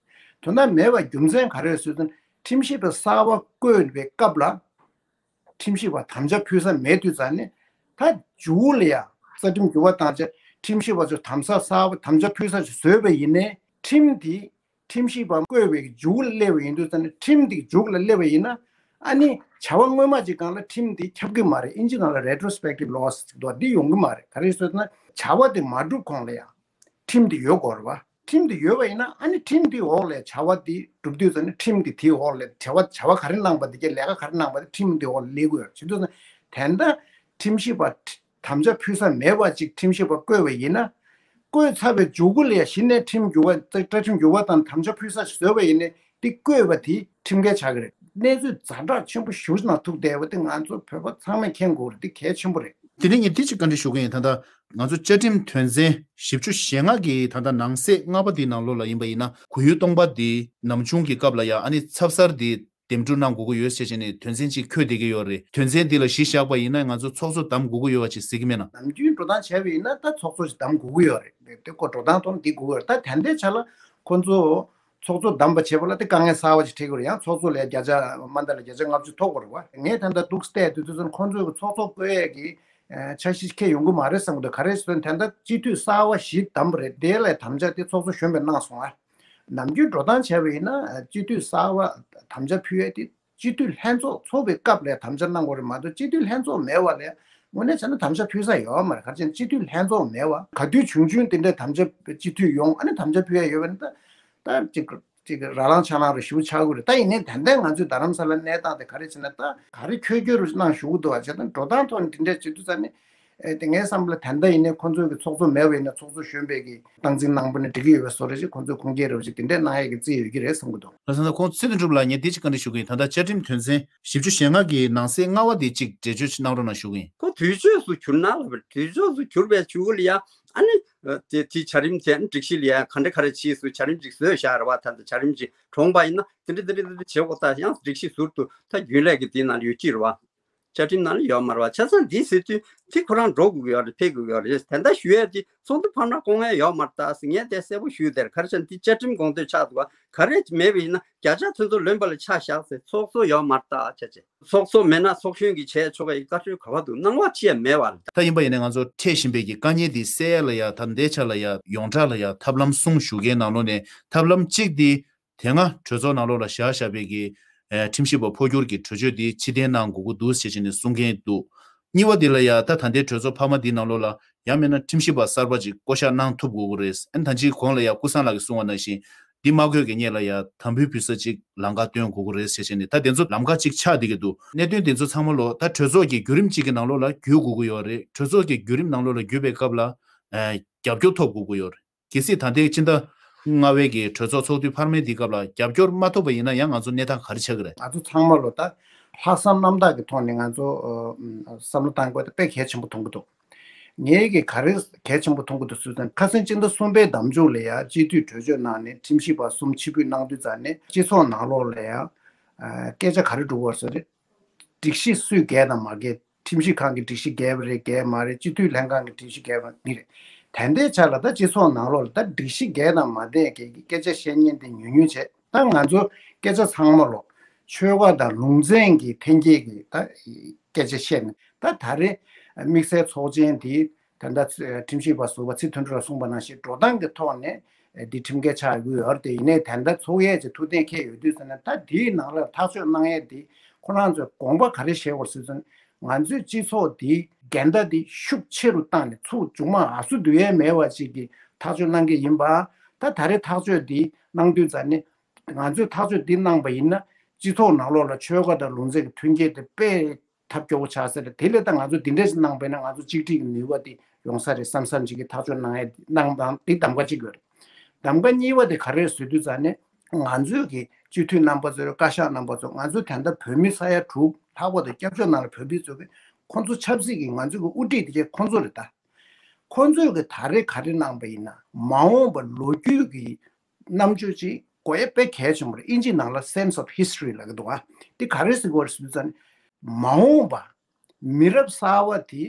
དོན་དག་མེད་པའི་རྒྱུ་མཚན་ག་རེ་ཟེར་དུས་ཁྲིམས་ཞིབ་པ་གསར་པ་བསྐོས་པའི་སྐབས་ལ། ཁྲིམས་ཞིབ་པ་དམ་བཅའ་ཕུལ་ས་མེད་དུས་ཙང་ནས་ད་མཇུག་ལ་ཡང་རྩ་ཁྲིམས་འགྱུར་བ་བཏང་བྱས་ཁྲིམས་ཞིབ་པ་ཚོ་དམ་ས་གསར་པ་དམ་བཅའ་ཕུལ་ས་ཞིག་བཟོས་པ་ཡིན་ནའི་ཁྲིམས་དེ་ཁྲིམས་ཞིབ་པ་བསྐོས་པའི་མཇུག་ལ་སླེབས་པ་ཡིན་དུས་ཙང་ནས་ཁྲིམས་དེ་མཇུག་ལ་སླེབས་པ་ཡིན་ན་ཨ་ནི་བྱ་བ་སྔོན་མ་ཅིག་སྒང་ལ་ཁྲིམས་དེ་ཁྱབ་ཀྱི་མ་རེད། ཨིན་ཇི་ནང་ལ་རེ་ཊོ་སི་པེག་ཊིབ་ལོ་སི་ཟེར་གྱི་འདུག་འདི་ཡོང་གི་མ་རེད། ག་རེ་ཟེར་ན་བྱ་བ་དེ་མ་གྲུབ་གོང་ལ་ཡང་ཁྲིམས་དེ་ཡོད་དགོས་རེད་བ། ཁྲིམས་དེ་ཡོད་པ་ཡིན་ན་ཨ་ནི་ཁྲིམས་དེའི་འོག་ལས་བྱ་བ་དེ་སྒྲུབ་དུས་ཙམ་ནས་ཁྲིམས་དེ་དེའི་འོག་ལས་བྱ་བ་བྱ་བ་ག་རེ་གནང་པ་དེ་གའི་ལས་ཀ་ག་རེ་གནང་པ་དེ་ཁྲིམས་དེའི་འོག་ལ་སླེབས་ཀྱི་ཡོད་རེད། བྱེད་དུས་ཙམ་ནས་དེ་འདྲ་ཁྲིམས་ཞིབ་པ་དམ་བཅའ་ཕུལ་ས་མེད་པ་ཅིག་ཁྲིམས་ཞིབ་པ་བསྐོས་པ་ཡིན་ན། བསྐོས་ཚར་བའི་མཇུག་གུ་ལ་གཞི་ནས་ཁྲིམས་འགྱུར་བ་བཅའ་ཁྲིམས་འགྱུར་བ་དང་དམ་བཅའ་ཕུལ་ས་ཞིག་བཟོས་པ་ཡིན་ནའི་དེ་བསྐོས་པ་དེ་ཁྲིམས་འགལ་ཆགས་ཀྱི་རེད། གནས་ཚུལ་ཛ་དྲག་ཆེན་པོ་ཞེ་པོ་ནང་ཐུག་བསྡད་པ་དེ་ང་ཚོ་བོད་པ་ཚང་མས་མཁྱེན་དགོས་རེད། དེ་གལ་ཆེན་པོ་རེད། དེ་ནས་ངས་འདི་གཅིག་བཀའ་འདྲི་ཞུ་གི་ཡིན། ད་ལྟ་ང་ཚོ་བཅའ་ཁྲིམས་དོན་ཚན་བཞི་བཅུ་ཞེ་ལྔ་གི་ད་ལྟ་ནང་གསེས་ལྔ་པ་འདིའི་ནང་ལོགས་ལ་ཡིན་པ་ཡིན་ན་གོ་ཡུལ་སྟོང་པ་འདི་ནམ་བྱུང་གི་སྐབས་ལ་ཡ་ཨ་ནི་ཚབ་གསར་འདི་འདེམས་སྒྲུག་གནང་དགོས་ཀྱི་ཡོད་ཟེར་བྱས་ནས་དོན་ཚན་གཅིག་འཁོད་བསྡད་ཀྱི་ཡོད་རེད། དོན་ཚན་འདི་ལ་གཞི་བཞག་པ་ཡིན་ན་ང་ཚོ་ཚོགས་གཙོ་བདམས་དགོས་ཀྱི་ཡོད་པ་ཅིག་གཟིགས་ཀྱི་མེད་ན། ནམ་རྒྱུན་འགྲོ་སྟངས་བྱས་པ་ཡིན་ན་ད་ཚོགས་གཙོ་ཞིག་བདམས་དགོས་ཀྱི་ཡོད་རེད། དེ་ཀོ་འགྲོ་སྟངས་ཐོག་ནས་འདི་དགོས་ཀྱི་ཡོད་རེད། ད་དེ་འདྲའི་ཆ་ལ་ཁོ་ཚོ་ཚོགས་གཙོ་བདམས་པ་བྱེད་པ་ལ་དེ་དཀའ་ངལ་གསར་པ་ཅིག་འཕྲད་ཀྱི་རེད། ཡང་ཚོགས་གཙོ་ལ་བརྒྱ་ཆ་མ་འདའ་ལ་བརྒྱ་ཆ་ལྔ་བཅུ་ཐོབ་དགོས་རེད་བ། ངས་ད་ལྟ་འདུག་བལྟས་དུས་ཚོད་ཚོད་ཁོ་ཚོས་ཚོགས་གཙོ་བསྐོ་ཡས་ཀྱི་ འཆར་གཞི་འཁྱེར་ཡོང་གི་མ་རེད་བསམ་གི་འདུག་ག་རེ་ཟེར་ན་དེ་འདྲ་སྤྱི་འཐུས་གསར་བ་བཞི་བདམས་པ་རེད། དེ་ལ་དམ་བཅའ་དེ་ཚོགས་གཙོ་གཞོན་པས་གནང་སོང་ཨ། ནམ་རྒྱུན་འགྲོ་སྟངས་བྱས་པ་ཡིན་ན་སྤྱི་འཐུས་གསར་བ་དམ་བཅའ་ཕུལ་ཡས་དེ་སྤྱི་འཐུས་ལྷན་ཚོགས་ཚོགས་པའི་སྐབས་ལ་དམ་བཅའ་གནང་དགོས་རེད་མ་གཏོགས་སྤྱི་འཐུས་ལྷན་ཚོགས་མེད་པ་ལ་དངོས་གནས་བྱས་ན་དམ་བཅའ་ཕུལ་ས་ཡོད་མ་རེད། ག་རེ་བྱས་ན་སྤྱི་འཐུས་ལྷན་ཚོགས་མེད་པ་ག་དུས་བྱུང་བྱུང་དེ་འདྲའི་དམ་བཅའ་སྤྱི་འཐུས་ཡོང་ཨ་ནི་དམ་བཅའ་ཕུལ་ཡས་ཡོད་པ་ནི་ད་ད་ཅིག་ཅིག་ར་ལང་ཆ་ལང་རུ་ཞུ་ཆགས་དགོས་རེད། ད་ཡིན་ནའི་ད་ལྟའི་ང་ཚོའི་རྡ་རམ་ས་ལ་གནས་སྟངས་དེ་ག་རེ་བྱས་ན་ད་ག་རེ་འཁྱོལ་འཁྱོལ་རུ་གནང་ཞུ་གི་འདུག་བ་བྱས་ད་འགྲོ་སྟངས་ཐོག་ནས་དེ་འདྲས་བྱེད་དུས་ཙ་ནས་ཨེ་དེ་ངའི་བསམ་པ་ལ་ད་ལྟ་ཡིན་ནའི་ཁོང་ཚོའི་གི་ཚོགས་གཙོ་མེད་པ་ཡིན་ན་ཚོགས་གཙོ་གཞོན་པའི་གི་སྟངས་འཛིན་གནང་པ་ནི་འགྲིག་གི་ཡོད་པའི་བཟོ་འདྲ་ཞིག་ཁོང་ཚོས་ཁུངས་སྐྱེལ་རེ་བ་ཞིག་དེ་འདྲས་གནང་ཡས་ཀྱི་རྩིས་ཡོད་ཀྱི་རེད་བསམ་གི་འདུག་ལྷ་ས་ན་ཁོང་ཚེ་བདེ་གྲུབ་ལགས་ངས་འདི་ཅིག་བཀའ་འདྲི་ཞུ་གི་ཡིན། ད་ལྟ་བཅའ་ཁྲིམས་དོན་ཚན་བཞི་བཅུ་ཞེ་ལྔ་གི་ནང་གསེས་ལྔ་པ་དེ་ཅིག་འགྲེལ་བརྗོད་ཅིག་གནང་རོགས་གནང་ཞུ་གི་ཡིན། ཁོ་དུས་ཚོད་སུ་གྱུར་ན་ལབ་པ་རེད། དུས་ཚོད་སུ་གྱུར་པའི་ཆུ་བོ་ལ་ཡ་ཨ་ནི་དེ་དེ་བྱ་རིམ་དེ་སྒྲིག་གཞི་ལ་ཡ་ག་འདྲ་ག་རེ་བྱས་སུ་བྱ་རིམ་ཅིག་བཟོས་བཞག་རེད་བ། ད་ལྟ་བྱ་རིམ་ཅིག་གྲོངས་པ་ཡིན་ན་དེ་འདྲ་དེ་འདྲ་དེ་འདྲ་བྱེད་དགོས། ད་ཡང་སྒྲིག་གཞི་ཟུར་དུ་ད་རྒྱུན་ལས་ཀྱི་དེ་ནང་ལ་ཡོད་ཀྱི་རེད་བ། བཅའ་ཁྲིམས་ནང་ལ་ཡོད་མ་རེད་བ། བྱས་ཙང་འདི་ཟེར་དུས་དེ་ཁོ་རང་འགྲོ་དགོས་ཀྱི་ཡོད་རེད། ཕེབས་དགོས་ཀྱི་ཡོད་རེད། དེ་འདྲ་ཞུ་ཡས་དེ་ཚོགས་འདུ་ཕམ་ན་སྐོང་ཡས་ཡོད་མ་རེད། ད་ཟེར་ངས་དེ་གསལ་པོ་ཞུས་དེར་ག་རེ་བྱས་ན་དེ་བཅའ་ཁྲིམས་དགོངས་དོན་ཆགས་འདུག་བ། ག་རེ་མེད་པ་ཡིན་ན་བརྒྱ་ཆ་དེ་ཚོ་ལོན་པ་ལ་ཆ་བཞག་ཟེར་ཚོགས་གཙོ་ཡོད་མ་རེད་ད་བྱས་བྱས། ཚོགས་གཙོ་མེད་ན་ཚོགས་གཞོན་གྱིས་བྱས་ཆོག་གི་བཀའ་འཁྲོལ་ག་བ་འདུག་གནང་བ་ཅི་ཡང་མེད་པ་རེད། ད་ཡིན་པ་ཡིན་ན་ང་ཚོ་འཕྲད་བཞིན་པའི་གི་དཀའ་ངལ་འདི་སེལ་ཡ་ལ་ཡ་ད་འདས་ཆ་ལ་ཡ་ཡོངས་གྲགས་ལ་ཡ་ཐབས་ལམ་གསུམ་ཞུ་མཁན་ནང་ལོགས་ནས་ཐབས་ལམ་གཅིག་འདི་དེ་སྔ་གྲོས་ཚོགས་ནང་ལོགས་ལ་བཞག་བཞག་པའི་གི་ཨེ་ཁྲིམས་ཞིབ་པ་འཕོ་འགྱུར་གྱི་གྲོས་ཆོད་འདི་ཕྱིར་འཐེན་གནང་དགོས་ཀྱི་འདུག་ཟེར་བྱས་ནས་གསུང་མཁན་འདུག་གཉིས་པ་འདི་ལ་ཡ་ད་ད་ལྟའི་གྲོས་ཚོགས་འཕར་མ་འདི་ནང་ལོགས་ལ་ཡང་མིན་ན་ཁྲིམས་ཞིབ་པ་གསར་པ་ཅིག་བསྐོ་གཞག་གནང་ཐུབ་དགོས་ཀྱི་རེད། ཨ་ནི་ད་ཅིག་གོང་ལ་ཡ་ཀུན་བཟང་ལགས་ཀྱིས་གསུངས་པ་ནང་བཞིན་འདི་མ་དགོས་ཀྱི་སྔོན་ལ་ཡ་དམ་འབུལ་ཕུལ་ས་ཅིག་ལམ་ཁ་སྟོན་དགོས་ཀྱི་རེད་ཟེར་བྱས་ནས་ད་དེ་ཚོ་ལམ་ཁ་ཅིག་ཆགས་བསྡད་ཀྱི་འདུག་གནད་དོན་དེ་ཚོ་ཚང་མ་ལོ་ད་གྲོས་ཚོགས་ཀྱི་བརྒྱུད་རིམ་གཅིག་གི་ནང་ལོགས་ལ་བརྒྱུད་དགོས་ཀྱི་ཡོད་རེད། གྲོས་ཚོགས་ཀྱི་བརྒྱུད་རིམ་ནང་ལོགས་ལ་བརྒྱུད་པའི་སྐབས་ལ་ཨ་རྒྱབ་སྐྱོར་ཐོབ་དགོས་ཀྱི་ཡོད་རེད། གལ་སྲིད་ད་ལྟའི་སྤྱི་ཟླ་ལྔ་པའི་གི་གྲོས་ཚོགས་ཚོགས་དུས་འཕར་མའི་དེའི་སྐབས་ལ་རྒྱབ་སྐྱོར་མ་ཐོབ་པ་ཡིན་ན་ཡང་ང་ཚོ་གནས་སྟངས་ག་རེ་ཆགས་ཀྱི་རེད། ང་ཚོ་ཚང་མ་ལོ་ད་ལྷག་བསམ་རྣམ་དག་གི་ཐོག་ནས་ང་ཚོ་ཨ་བསམ་བློ་བཏང་དགོས་དེ་དཔེ་གལ་ཆེན་པོ་མཐོང་གི་འདུག་ངས་ཀྱི་ག་རེ་གལ་ཆེན་པོ་མཐོང་གི་འདུག་ཟེར་ཙང་ཁ་སང་སྤྱི་ཟླ་གསུམ་པའི་ཟླ་མཇུག་ལ་ཡང་སྤྱི་འཐུས་གྲོས་ཆོད་གནང་ནས་ཁྲིམས་ཞིབ་པ་གསུམ་ཕྱིར་འབུད་གནང་དུས་ཙང་ནས་སྤྱི་ཚོགས་ནང་ལོགས་ལ་ཡང་སྐད་ཆ་ག་རེ་འགྲོ་གི་ཡོད་ཟེར་རེད། སྒྲིག་གཞི་སུས་འགལ་དང་མ་འགལ། ཁྲིམས་ཞིབ་ཁང་གི་སྒྲིག་གཞི་འགལ་བ་རེད་འགལ་མ་རེད། སྤྱི་འཐུས་ལྷན་ཁང་གི་སྒྲིག་གཞི་འགལ་བ་འདི་རེད། ད་ལྟའི་ཆ་ལ་ད་སྤྱི་ཚོགས་ནང་ལོགས་ལ་ད་སྒྲིག་གཞི་འགལ་དང་མ་འགལ་གྱི་སྐད་ཆ་བཤད་མཁན་དེ་ཉུང་ཉུང་བྱས། ད་ང་ཚོ་སྐད་ཆ་ཚང་མ་ལོ་ཆོལ་ཁ་དང་ལུང་ཚན་གྱི་འཐེན་འཁྱེར་གྱི་ད་སྐད་ཆ་བཤད་ནས་ད་ད་རེས་དམིགས་བསལ་ཚོགས་ཆེན་དེ་ད་ལྟ་ཁྲིམས་ཞིབ་པ་ཟུར་པ་ཚེ་དོན་གྲུབ་ལ་གསུངས་པ་ནང་བཞིན་འགྲོ་སྟངས་ཀྱི་ཐོག་ནས་འདི་ཁྲིམས་འགལ་ཆགས་ཡོད་རེད་དེ། ཡིན་ནའི་ད་ལྟ་ཚོགས་ཡས་ཀྱི་ཐུགས་གཏན་འཁེལ་ཡོད་དུས་ཙམ་ནས་ད་དེའི་ནང་ལ་ཐག་གཅོད་གནང་ཡས་དེ་ཁོ་རང་ཚོས་དགོངས་པ་ག་རེ་བཞེས་དགོས་ཟེར་ཙང་ང་ཚོའི་སྤྱི་ཚོགས་འདིའི་འགལ་ཟླ་འདི་ཤུགས་ཆེ་རུ་བཏང་ནས་ཚུར་མཇུག་མ་ཨ་སུ་བསྡུ་ཡས་མེད་པ་ཅིག་གི་ཐག་གཅོད་གནང་གི་ཡིན་པ། ད་ད་རེས་ཐག་གཅོད་འདི་གནང་དུས་ཙམ་ནས་ང་ཚོས་ཐག་གཅོད་འདི་གནང་པ་ཡིན་ན་སྤྱི་ཚོགས་ནང་ལོགས་ལ་ཆོལ་ཁ་དང་ལུང་ཚན་གྱི་མཐུན་རྐྱེན་དེ་དཔེ་ཐབས་སྐྱོ་བོ་ཆགས་ཟེར། དེ་ལས་ད་ང་ཚོ་འདི་འདྲས་ཞིག་གནང་པས་ན་ང་ཚོ་གཅིག་སྒྲིལ་གྱི་ནུས་པ་དེ་ཡོང་ས་རེད་བསམ་བསམ་ཅིག་གི་ཐག་གཅོད་གནང་ཡས་གནང་དང་དེ་གདམ་ག་གཅིག་ཡོད་རེད། གདམ་ག་གཉིས་པ་དེ་ག་རེ་རེད་ཟེར་དུས་ཙང་ནས་ང་ཚོས་ཀྱི་སྤྱི་འཐུས་རྣམ་པ་ཚོ་བཀའ་ཤག་རྣམ་པ་ཚོ་ང་ཚོ་དེ་འདྲ་བོད་མི་ས་ཡ་དྲུག་ལྷག་པ་དང་སྐྱབས་བཅོལ་ནང་ལ་བོད་མི་ཚོ་གི་ཁོང་ཚོ་ཆབ་སྲིད་ཀྱི་ང་ཚོ་གི་དབུ་ཁྲིད་དེ་གས་ཁོང་ཚོ་རེད་ད། ཁོང་ཚོས་ཀྱི་ད་རེས་ག་རེ་གནང་པ་ཡིན་ན་མ་འོངས་པ་ལོ་རྒྱུས་ཀྱི་རྣམ་དཔྱོད་ཅིག་དགོས་ཡས་དཔེ་གལ་ཆེན་པོ་རེད། ཨིན་ཇི་ནང་ལ་sense of history་ལབ་ཀྱི་འདུག་ཨ། འདི་ག་རེ་ཟེར་དགོས་རེད་ཟེར་ཙང་མ་འོངས་པ་མི་རབས་གསར་པ་དེ་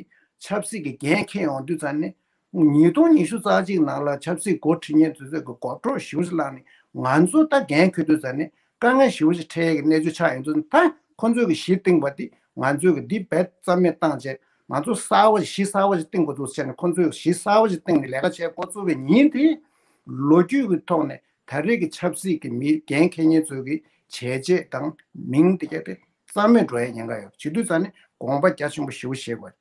ཆབ་སྲིད་ཀྱི་འགན་འཁྱེར་ཡོང་དུས་ཙང་ནས་ཉིས་སྟོང་ཉི་ཤུ་རྩ་གཅིག་ནང་ལ་ཆབ་སྲིད་འགོ་ཁྲིད་མཁན་དེ་ཚོས་ཀྱི་གོ་སྒྲོག་ཞེ་པོ་ཅིག་བསླངས་ནས་ང་ཚོ་ད་འགན་འཁྱེར་དུས་ཙང་ནས་དཀའ་ངལ་ཞེ་པོ་ཅིག་འཕྲད་ཡས་ཀྱི་གནས་ཚུལ་ཆགས་ཡོང་དུས་ད་ཁོ་ཚོས་ཀྱི་གཞི་བཏིང་པ་དེ་ང་ཚོས་ཀྱི་འདི་རྦད་རྩ་མེད་བཏང་བྱས་ང་ཚོ་གསར་པ་ཞིག་གཞི་གསར་པ་ཞིག་བཏིང་དགོས་འདུག་ཟེར་ནས་ཁོ་ཚོས་གཞི་གསར་པ་ཞིག་བཏིང་ནས་ལས་ཀ་བྱེད་འགོ་བཙུགས་པའི་ཉིན་དེ་ལོ་རྒྱུས་ཀྱི་ཐོག་ནས་ད་རེས་ཀྱི་ཆབ་སྲིད་ཀྱི་མི་འགན་འཁྱེར་མཁན་ཚོའི་གི་བྱས་རྗེས་དང་མིང་དེ་གས་དེ་རྩ་མེད་འགྲོ་ཡའི་ཉེན་ཁ་ཡོད། བྱེད་དུས་ཙང་ནས་དགོངས་པ་རྒྱ་ཆེན་པོ་ཞེ་པོ་བཞེས་དགོས།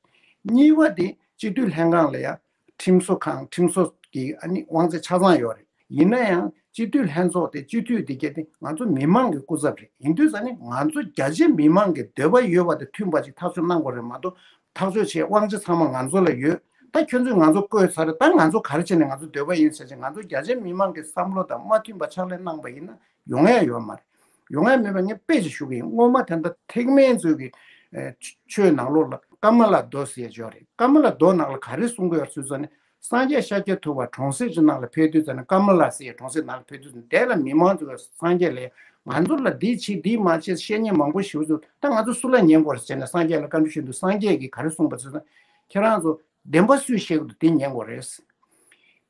གཉིས་པ་དེ་སྤྱི་འཐུས་ལྷན་ཁང་ལ་ཡང་ཁྲིམས་བཟོ་ཁང་ཁྲིམས་བཟོ་གི་ཨ་ནི་དབང་ཚད་ཆ་ཚང་ཡོད་རེད། ཡིན་ན་ཡང་སྤྱི་འཐུས་ལྷན་ཚོགས་དེ་སྤྱི་འཐུས་དེ་གས་དེ་ང་ཚོ་མི་མང་གི་སྐུ་ཚབ་རེད། ཡིན་དུས་ཙང་ནས་ང་ཚོ་རྒྱ་ཆེ་མི་མང་གི་འདོད་པ་ཡོད་པ་དང་མཐུན་པ་ཅིག་ཐག་གཅོད་གནང་དགོས་རེད་མ་གཏོགས་ཐག་གཅོད་བྱེད་དབང་ཆ་ཚང་མ་ང་ཚོ་ལ་ཡོད། ད་ཁྱོད་ཚོས་ང་ཚོ་བསྐོས་ཚར་རེད། ད་ང་ཚོ་ག་རེ་བྱས་ནས་ང་ཚོ་འདོད་པ་ཡིན་ཟེར་ཅིག་ང་ཚོ་རྒྱ་ཆེ་མི་མང་གི་བསམ་བློ་དང་མ་མཐུན་པ་ཕྱག་ལས་གནང་པ་ཡིན་ན་ཡོང་ཡ་ཡོད་མ་རེད། ཡོང་ཡ་མེད་པ་ངས་དཔེ་ཅིག་ཞུ་གི་ཡིན། སྔོན་མ་ད་ལྟ་ཐེག་དམན་ཚོས་ཀྱི་ཨེ་ཆོས་ནང་ལོགས་ལ་ཀ་མ་ལ་དོ་ཟེར་ཡ་ཅིག་ཡོད་རེད། ཀ་མ་ལ་དོ་ནང་ལ་ག་རེ་གསུང་གི་ཡོད་ཟེར་ཙང་ནས་སངས་རྒྱས་ཤཱཀྱ་ཐུབ་པ་གྲོང་གསེབ་ཅིག་ནང་ལ་ཕེབས་དུས་ཙང་ནས་ཀ་མ་ལ་ཟེར་ཡ་གྲོང་གསེབ་ནང་ལ་ཕེབས་དུས་ཙང་དེ་ལ་མི་མང་ཚོས་སངས་རྒྱས་ལ་ང་ཚོ་ལ་འདི་བྱེད་འདི་མ་བྱེད་བཤད་མཁན་མང་པོ་ཞིག་འདུག་ད་ང་ཚོ་སུ་ལ་ཉན་དགོས་རེད་ཟེར་ནས་སངས་རྒྱས་ལ་བཀའ་འདྲི་ཞུས་འདུག་སངས་རྒྱས་ཀྱིས་ག་རེ་གསུངས་པ་ཟེར་ཙང་ཁྱེད་རང་ཚོ་བདེན་པ་སུས་བཤད་ཀྱི་འདུག་དེ་ཉན་དགོས་རེད།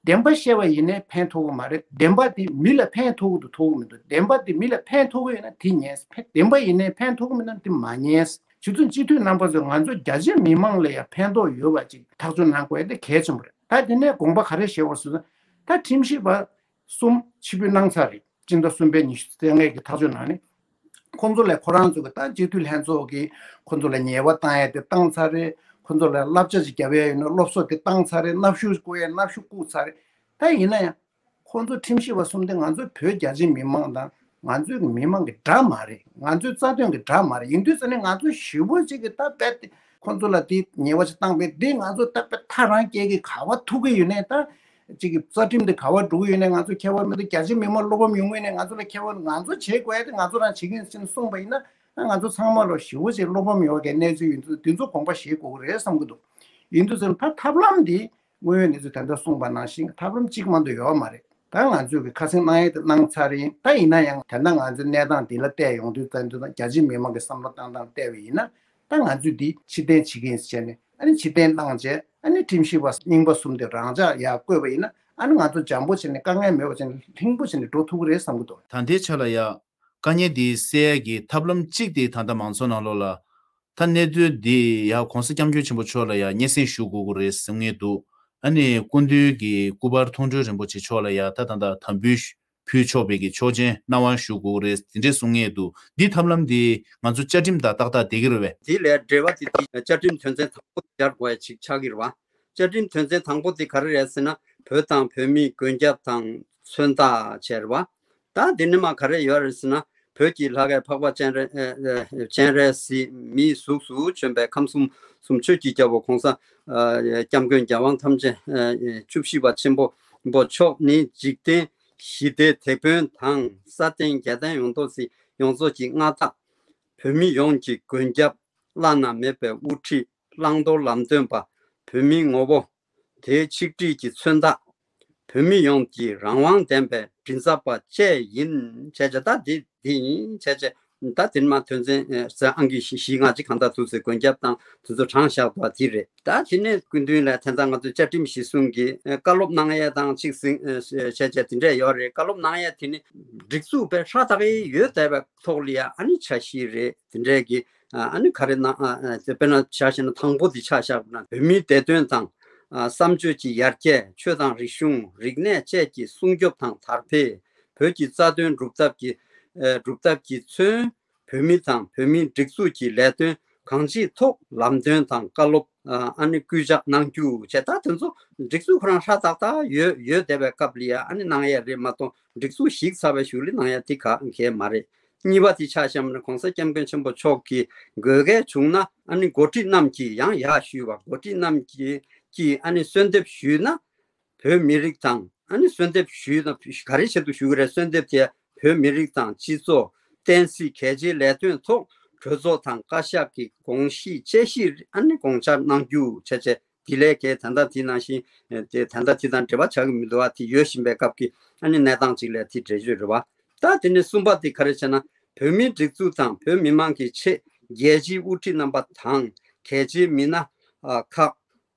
བདེན་པ་བཤད་པ་ཡིན་ནའི་ཕན་ཐོགས་ཀྱི་མ་རེད། བདེན་པ་དེ་མི་ལ་ཕན་ཐོགས་ཀྱི་འདུག་ཐོགས་ཀྱི་མི་འདུག་བདེན་པ་དེ་མི་ལ་ཕན་ཐོགས་ཀྱི་ཡོད་ན་དེ་ཉན། ཕན་བདེན་པ་ཡིན་ནའི་ཕན་ཐོགས་ཀྱི་མེད་ན་དེ་མ་ཉན། ཕྱི་ཚུལ་སྤྱི་འཐུས་རྣམ་པ་ཚོས་ང་ཚོ་རྒྱ་ཆེའི་མི་མང་ལ་ཡང་ཕན་ཐོགས་ཡོད་པ་ཅིག་ཐག་གཅོད་གནང་དགོས་དེ་གལ་ཆེན་པོ་རེད། ད་དེ་ནས་དགོངས་པ་ག་རེ་བཞེས་པ་སོང་ཙང་། ད་ཁྲིམས་ཞིབ་པ་གསུམ་ཕྱིར་འབུད་གནང་ཚར་རེད། སྤྱི་ཟླ་གསུམ་པའི་ཉི་ཤུ་རྩ་ལྔ་གི་ཐག་གཅོད་ནང་ནས། ཁོང་ཚོ་ལ་ཁོ་རང་ཚོ་གི་ད་སྤྱི་འཐུས་ལྷན་ཚོགས་ཀྱིས་ཁོང་ཚོ་ལ་ཉེས་པ་བཏང་ཡ་དེ་བཏང་ཚར་རེད། ཁོང་ཚོ་ལ་བསླབ་བྱ་ཅིག་བརྒྱབ་ཡ་ཡོད་ན་སློབ་གསོ་དེ་བཏང་ཚར་རེད། མནར་གཞུ་བསྐུར་ཡ་མནར་གཞུ་བསྐུར་ཚར་རེད། ད་ཡིན་ན་ཡང་ཁོང་ཚོ་ཁྲིམས་ཞིབ་པ་གསུམ་དེ་ང་ཚོའི་བོད་རྒྱ་ཆེའི་མི་མང་དང་ང་ཚོའི་མི་མང་གི་དགྲ་མ་རེད། ང་ཚོའི་རྩ་དོན་གྱི་དགྲ་མ་རེད། ཡིན་དུས་ཙང་ནས་ང་ཚོ་ཞེ་པོ་ཅིག་གི་ད་རྦད་དེ་ཁོང་ཚོ་ལ་དེ་ཉེས་པ་ཅིག་བཏང་པས་དེ་ང་ཚོ་ད་རྦད་ཐག་རང་བཅད་ཀྱི་ག་པར་ཐུག་གི་ཡོད་ནས། ད་ཅིག་གི་རྩ་ཁྲིམས་དེ་ག་པར་འགྲོ་གི་ཡོད་ནས་ང་ཚོ་ཁྱད་པར་མི་འདུག་རྒྱ་ཆེའི་མི་མང་བློ་ཕམ་ཡོང་གི་ཡོད་ནས་ང་ཚོ་ལ་ཁྱད་པར། ང་ཚོ་བྱེད་དགོས་ཡ་དེ་ང་ཚོ་རང་བྱེད་ཀྱི་ཡིན་ཟེར་ནས་གསུངས་པ་ཡིན་ན། ང་ཚོ་ཚང་མ་ལ་ཞེ་པོ་ཅིག་བློ་ཕམ་ཡོང་གི་གནས་ཚུལ་ཡིན་དུས་དེ་ཚོ་དགོངས་པ་བཞེས་དགོས་ཀྱི་རེད་བསམ་གྱི་འདུག་ཡིན་དུས་ཙང་ད་ཐབས་ལམ་འདི་དངོས་ཡོད་གནས་ཚུལ་ད་ལྟ་གསུངས་པ་ནང་བཞིན་ཐབས་ལམ་གཅིག་མ་གཏོགས་ཡོད་མ་རེད། ད་ང་ཚོས་ཀྱི་ཁ་སང་གནང་ཡས་དེ་གནང་ཚར་ཡིན། ད་ཡིན་ན་ཡང་ད་ལྟ་ང་ཚོའི་གནས་སྟངས་འདི་ལ་བལྟས་ཡོང་དུས་ཙང་དུས་དང་རྒྱ་ཆེའི་མི་མང་གི་བསམ་བློ་བཏང་སྟངས་བལྟས་པ་ཡིན་ན། ད་ང་ཚོས་འདི་ཕྱིར་འཐེན་བྱེད་ཀྱི་ཡིན་ཟེར་བྱས་ནས་ཨ་ནི་ཕྱིར་འཐེན་བཏང་བྱས་ཨ་ནི་ཁྲིམས་ཞིབ་པ་རྙིང་པ་གསུམ་དེ་རང་འཇགས་ཡར་བསྐོས་པ་ཡིན་ན་ཨ་ནི་ང་ཚོ་འཇམ་པོ་བྱས་ནས་དཀའ་ངལ་མེད་པ་བྱས་ནས་ལྷིང་པོ་བྱས་ནས་འགྲོ་ཐུབ་ཀྱི་རེད་བསམ་གྱི་འདུག་ད་ལྟའི་ཆ་ལ་ཡ་དཀའ་ངལ་འདི་སེལ་ཡས་ཀྱི་ཐབས་ལམ་གཅིག་དེ་ད་ལྟ་མང་ཚོགས་ནང་ལོགས་ལ། ད་གནས་ཚུལ་འདི་ཡ་༸གོང་ས་༸སྐྱབས་མགོན་ཆེན་པོ་མཆོག་ལ་ཡ་སྙན་སེང་ཞུ་དགོས་ཀྱི་རེད་བསམ་ངེས་འདུག་ཨ་ནི་སྐུ་མདུན་གྱི་སྐུ་པར་མཐོང་གྲོལ་རིན་པོ་ཆེ་མཆོག་ལ་ཡ་ད་ད་ད་དམ་འབུལ་ཕུལ་ཆོག་པའི་གི་ཆོག་མཆན་གནང་བ་ཞུ་དགོས་ཀྱི་རེད་དེ་འདྲས་གསུང་ངེས་འདུག་འདི་ཐབས་ལམ་འདི་ང་ཚོ་བཅའ་ཁྲིམས་དང་ཏག་ཏག་བསྡད་ཀྱི་རེད་པས། འདི་ལས་འབྲེལ་བ་དེ་དེ་བཅའ་ཁྲིམས་དོན་ཚན་དང་པོ་སྦྱར་དགོས་ཡ་ཅིག་ཆགས་ཀྱི་རེད་བ། བཅའ་ཁྲིམས་དོན་ཚན་དང་པོ་དེ་ག་རེ་རེད་ཟེར་ན་བོད་དང་བོད་མིའི་མགོན་སྐྱབས་དང་མཚོན་རྟགས་བྱས་རེད་བ། ད་འདི་ནི་མ་ག་རེ་ཡོད་རེད་ཟེར་ན། བོད་ཀྱི་ལྷ་སྐལ་འཕགས་པ་སྤྱན་རས་ཨ་ཨ་སྤྱན་རས་གཟིགས་མིའི་གཟུགས་སུ་བྱོན་པའི་ཁམས་གསུམ་གསུམ་ཆོས་ཀྱི་རྒྱལ་པོ་༸གོང་ས་ཨ་༸སྐྱབས་མགོན་རྒྱལ་དབང་ཐམས་ཅད་ཨ་ཨ་བཅུ་བཞི་པ་ཆེན་པོ་པོ་མཆོག་ནི་འཇིག་རྟེན་ཞི་བདེའི་དེད་དཔོན་དང་ས་སྟེང་རྒྱལ་བསྟན་ཡོངས་རྫོགས་སི་ཡོངས་རྫོགས་ཀྱི་མངའ་བདག་བོད་མི་ཡོངས་ཀྱི་མགོན་སྐྱབས། བླ་ན་མེད་པའི་དབུ་ཁྲིད། བླང་དོར་ལམ་སྟོན་པ། བོད་མིའི་ངོ་བོ། དེའི་ཆིག་སྒྲིལ་གྱི་མཚོན་རྟགས། བོད་མི་ཡོངས་ཀྱི་རང་དབང་ལྡན་པའི་མགྲིན་ཚབ་པ་བཅས་ཡིན་བྱས་བྱས་ད་འདི་འདི་ཡིན་བྱས་བྱས་ད་དེ་མ་དོན་ཚན་ཨ་ཨང་ཀི་བཞི་བཞི་ལྔ་གཅིག་གང་ལྟར་འདུག་ཟེར་མགོན་སྐྱབས་དང་དེ་ཚོ་དྲངས་བཞག་པ་འདི་རེད། ད་དེ་ནས་སྐུ་མདུན་ལ་དེ་ཚོ་ང་ཚོས་བཅའ་ཁྲིམས་གཞི་བཟུང་གི་ཨ་བཀའ་སློབ་གནང་ཡས་དང་གཅིག་ཟིན་ཨ་བྱས་བྱས་དེ་འདྲས་ཡོད་རེད། བཀའ་སློབ་གནང་ཡས་དེ་ནི་སྒྲིག་འཛུགས་དཔེ་ཧྲ་ཐག་ཡོད་བསྡད་པའི་ཐོག་ལ་ཡ་ཨ་ནི་འཆར་གཞི་རེད་དེ་འདྲས་ཀྱི། ཨ་ནི་ག་རེ་གནང་ཨ་ཨ་དཔེར་ན་ཆ་བཞག་ན་དང་པོ་འདི་ཆ་བཞག་ན་བོད་མིའི་བདེ་དོན་དང་ཨ་བསམ་སྤྱོད་ཀྱི་ཡར་རྒྱས། ཆོས་དང་རིག་གཞུང་རིག་གནས་བཅས་ཀྱི་སྲུང་སྐྱོབ་དང་དར་འཕེལ། བོད་ཀྱི་རྩ་དོན་སྒྲུབ་ཐབས་ཀྱི་ཨ་སྒྲུབ་ཐབས་ཀྱི་མཚོན། བོད་མི་དང་བོད་མིའི་སྒྲིག་འཛུགས་ཀྱི་ལས་དོན་གང་ཅིའི་ཐོག་ལམ་སྟོན་དང་བཀའ་སློབ་ཨ་ཨ་ནི་སྐུལ་ལྕག་གནང་རྒྱུ་བཅས། ད་དེ་ཚོ་སྒྲིག་འཛུགས་ཁོ་རང་ཧྲ་ཏག་ཏག་ཡོད་ཡོད་བསྡད་པའི་སྐབས་ལ་ཡ་ཨ་ནི་གནང་ཡས་རེད་མ་གཏོགས་སྒྲིག་འཛུགས་ཞིག་ཚར་བའི་གཞུག་ལ་གནང་ཡས་དེ་ག་གལ་མ་རེད། གཉིས་པ་དེ་ཆ་བཞག་ན་༸གོང་ས་༸སྐྱབས་མགོན་ཆེན་པོ་མཆོག་གིས་དགོས་གལ་བྱུང་ན་ཨ་ནི་འགོ་ཁྲིད་རྣམས་ཀྱིས་ཡང་ཡག་ཞུས་པ། འགོ་ཁྲིད་རྣམས་ཀྱིས་ཀྱིས་ཨ་ནི་གསོལ་འདེབས་ཞུས་ན་བོད་མི་རིགས་དང་ཨ་ནི་གསོལ་འདེབས་ཞུས་ན་ག་རེ་ཆེད་དུ་ཞུ་གི་རེད། གསོལ་འདེབས་དེ་བོད་མི་རིགས་དང་སྤྱི་ཚོགས་བསྟན་སྲིད་གལ་ཆེའི་ལས་དོན་ཐོག་གྲོས་ཚོགས་དང་བཀའ་ཤག་གི་དགོངས་གཞི་དཔྱད་གཞིར་ཨ་ནི་དགོངས་འཆར་གནང་རྒྱུ་བྱས་བྱས། དེ་ལས་ཀྱི་ད་ལྟ་དེ་ནང་བཞིན་དེ་ད་ལྟ་དེ་དང་འབྲེལ་བ་ཆགས་ཀྱི་མི་འདུག་བ། དེ་ཡོད་བཞིན་པའི་སྐབས་ཀྱི་ཨ་ནི་གནས་སྟངས་ཅིག་ལས་དེ་འགྲེལ་བརྗོད་རེད་བ། ད་དེ་ནས་གསུམ་པ་དེ་ག་རེ་བྱས་ན་བོད་མིའི་སྒྲིག་འཛུགས་དང་བོད་མི་མང་གི་ཆེད་རྒྱལ་སྤྱིའི་དབུ་ཁྲིད་རྣམ་པ་དང་གལ་ཆེའི་མི་སྣ་ཁག་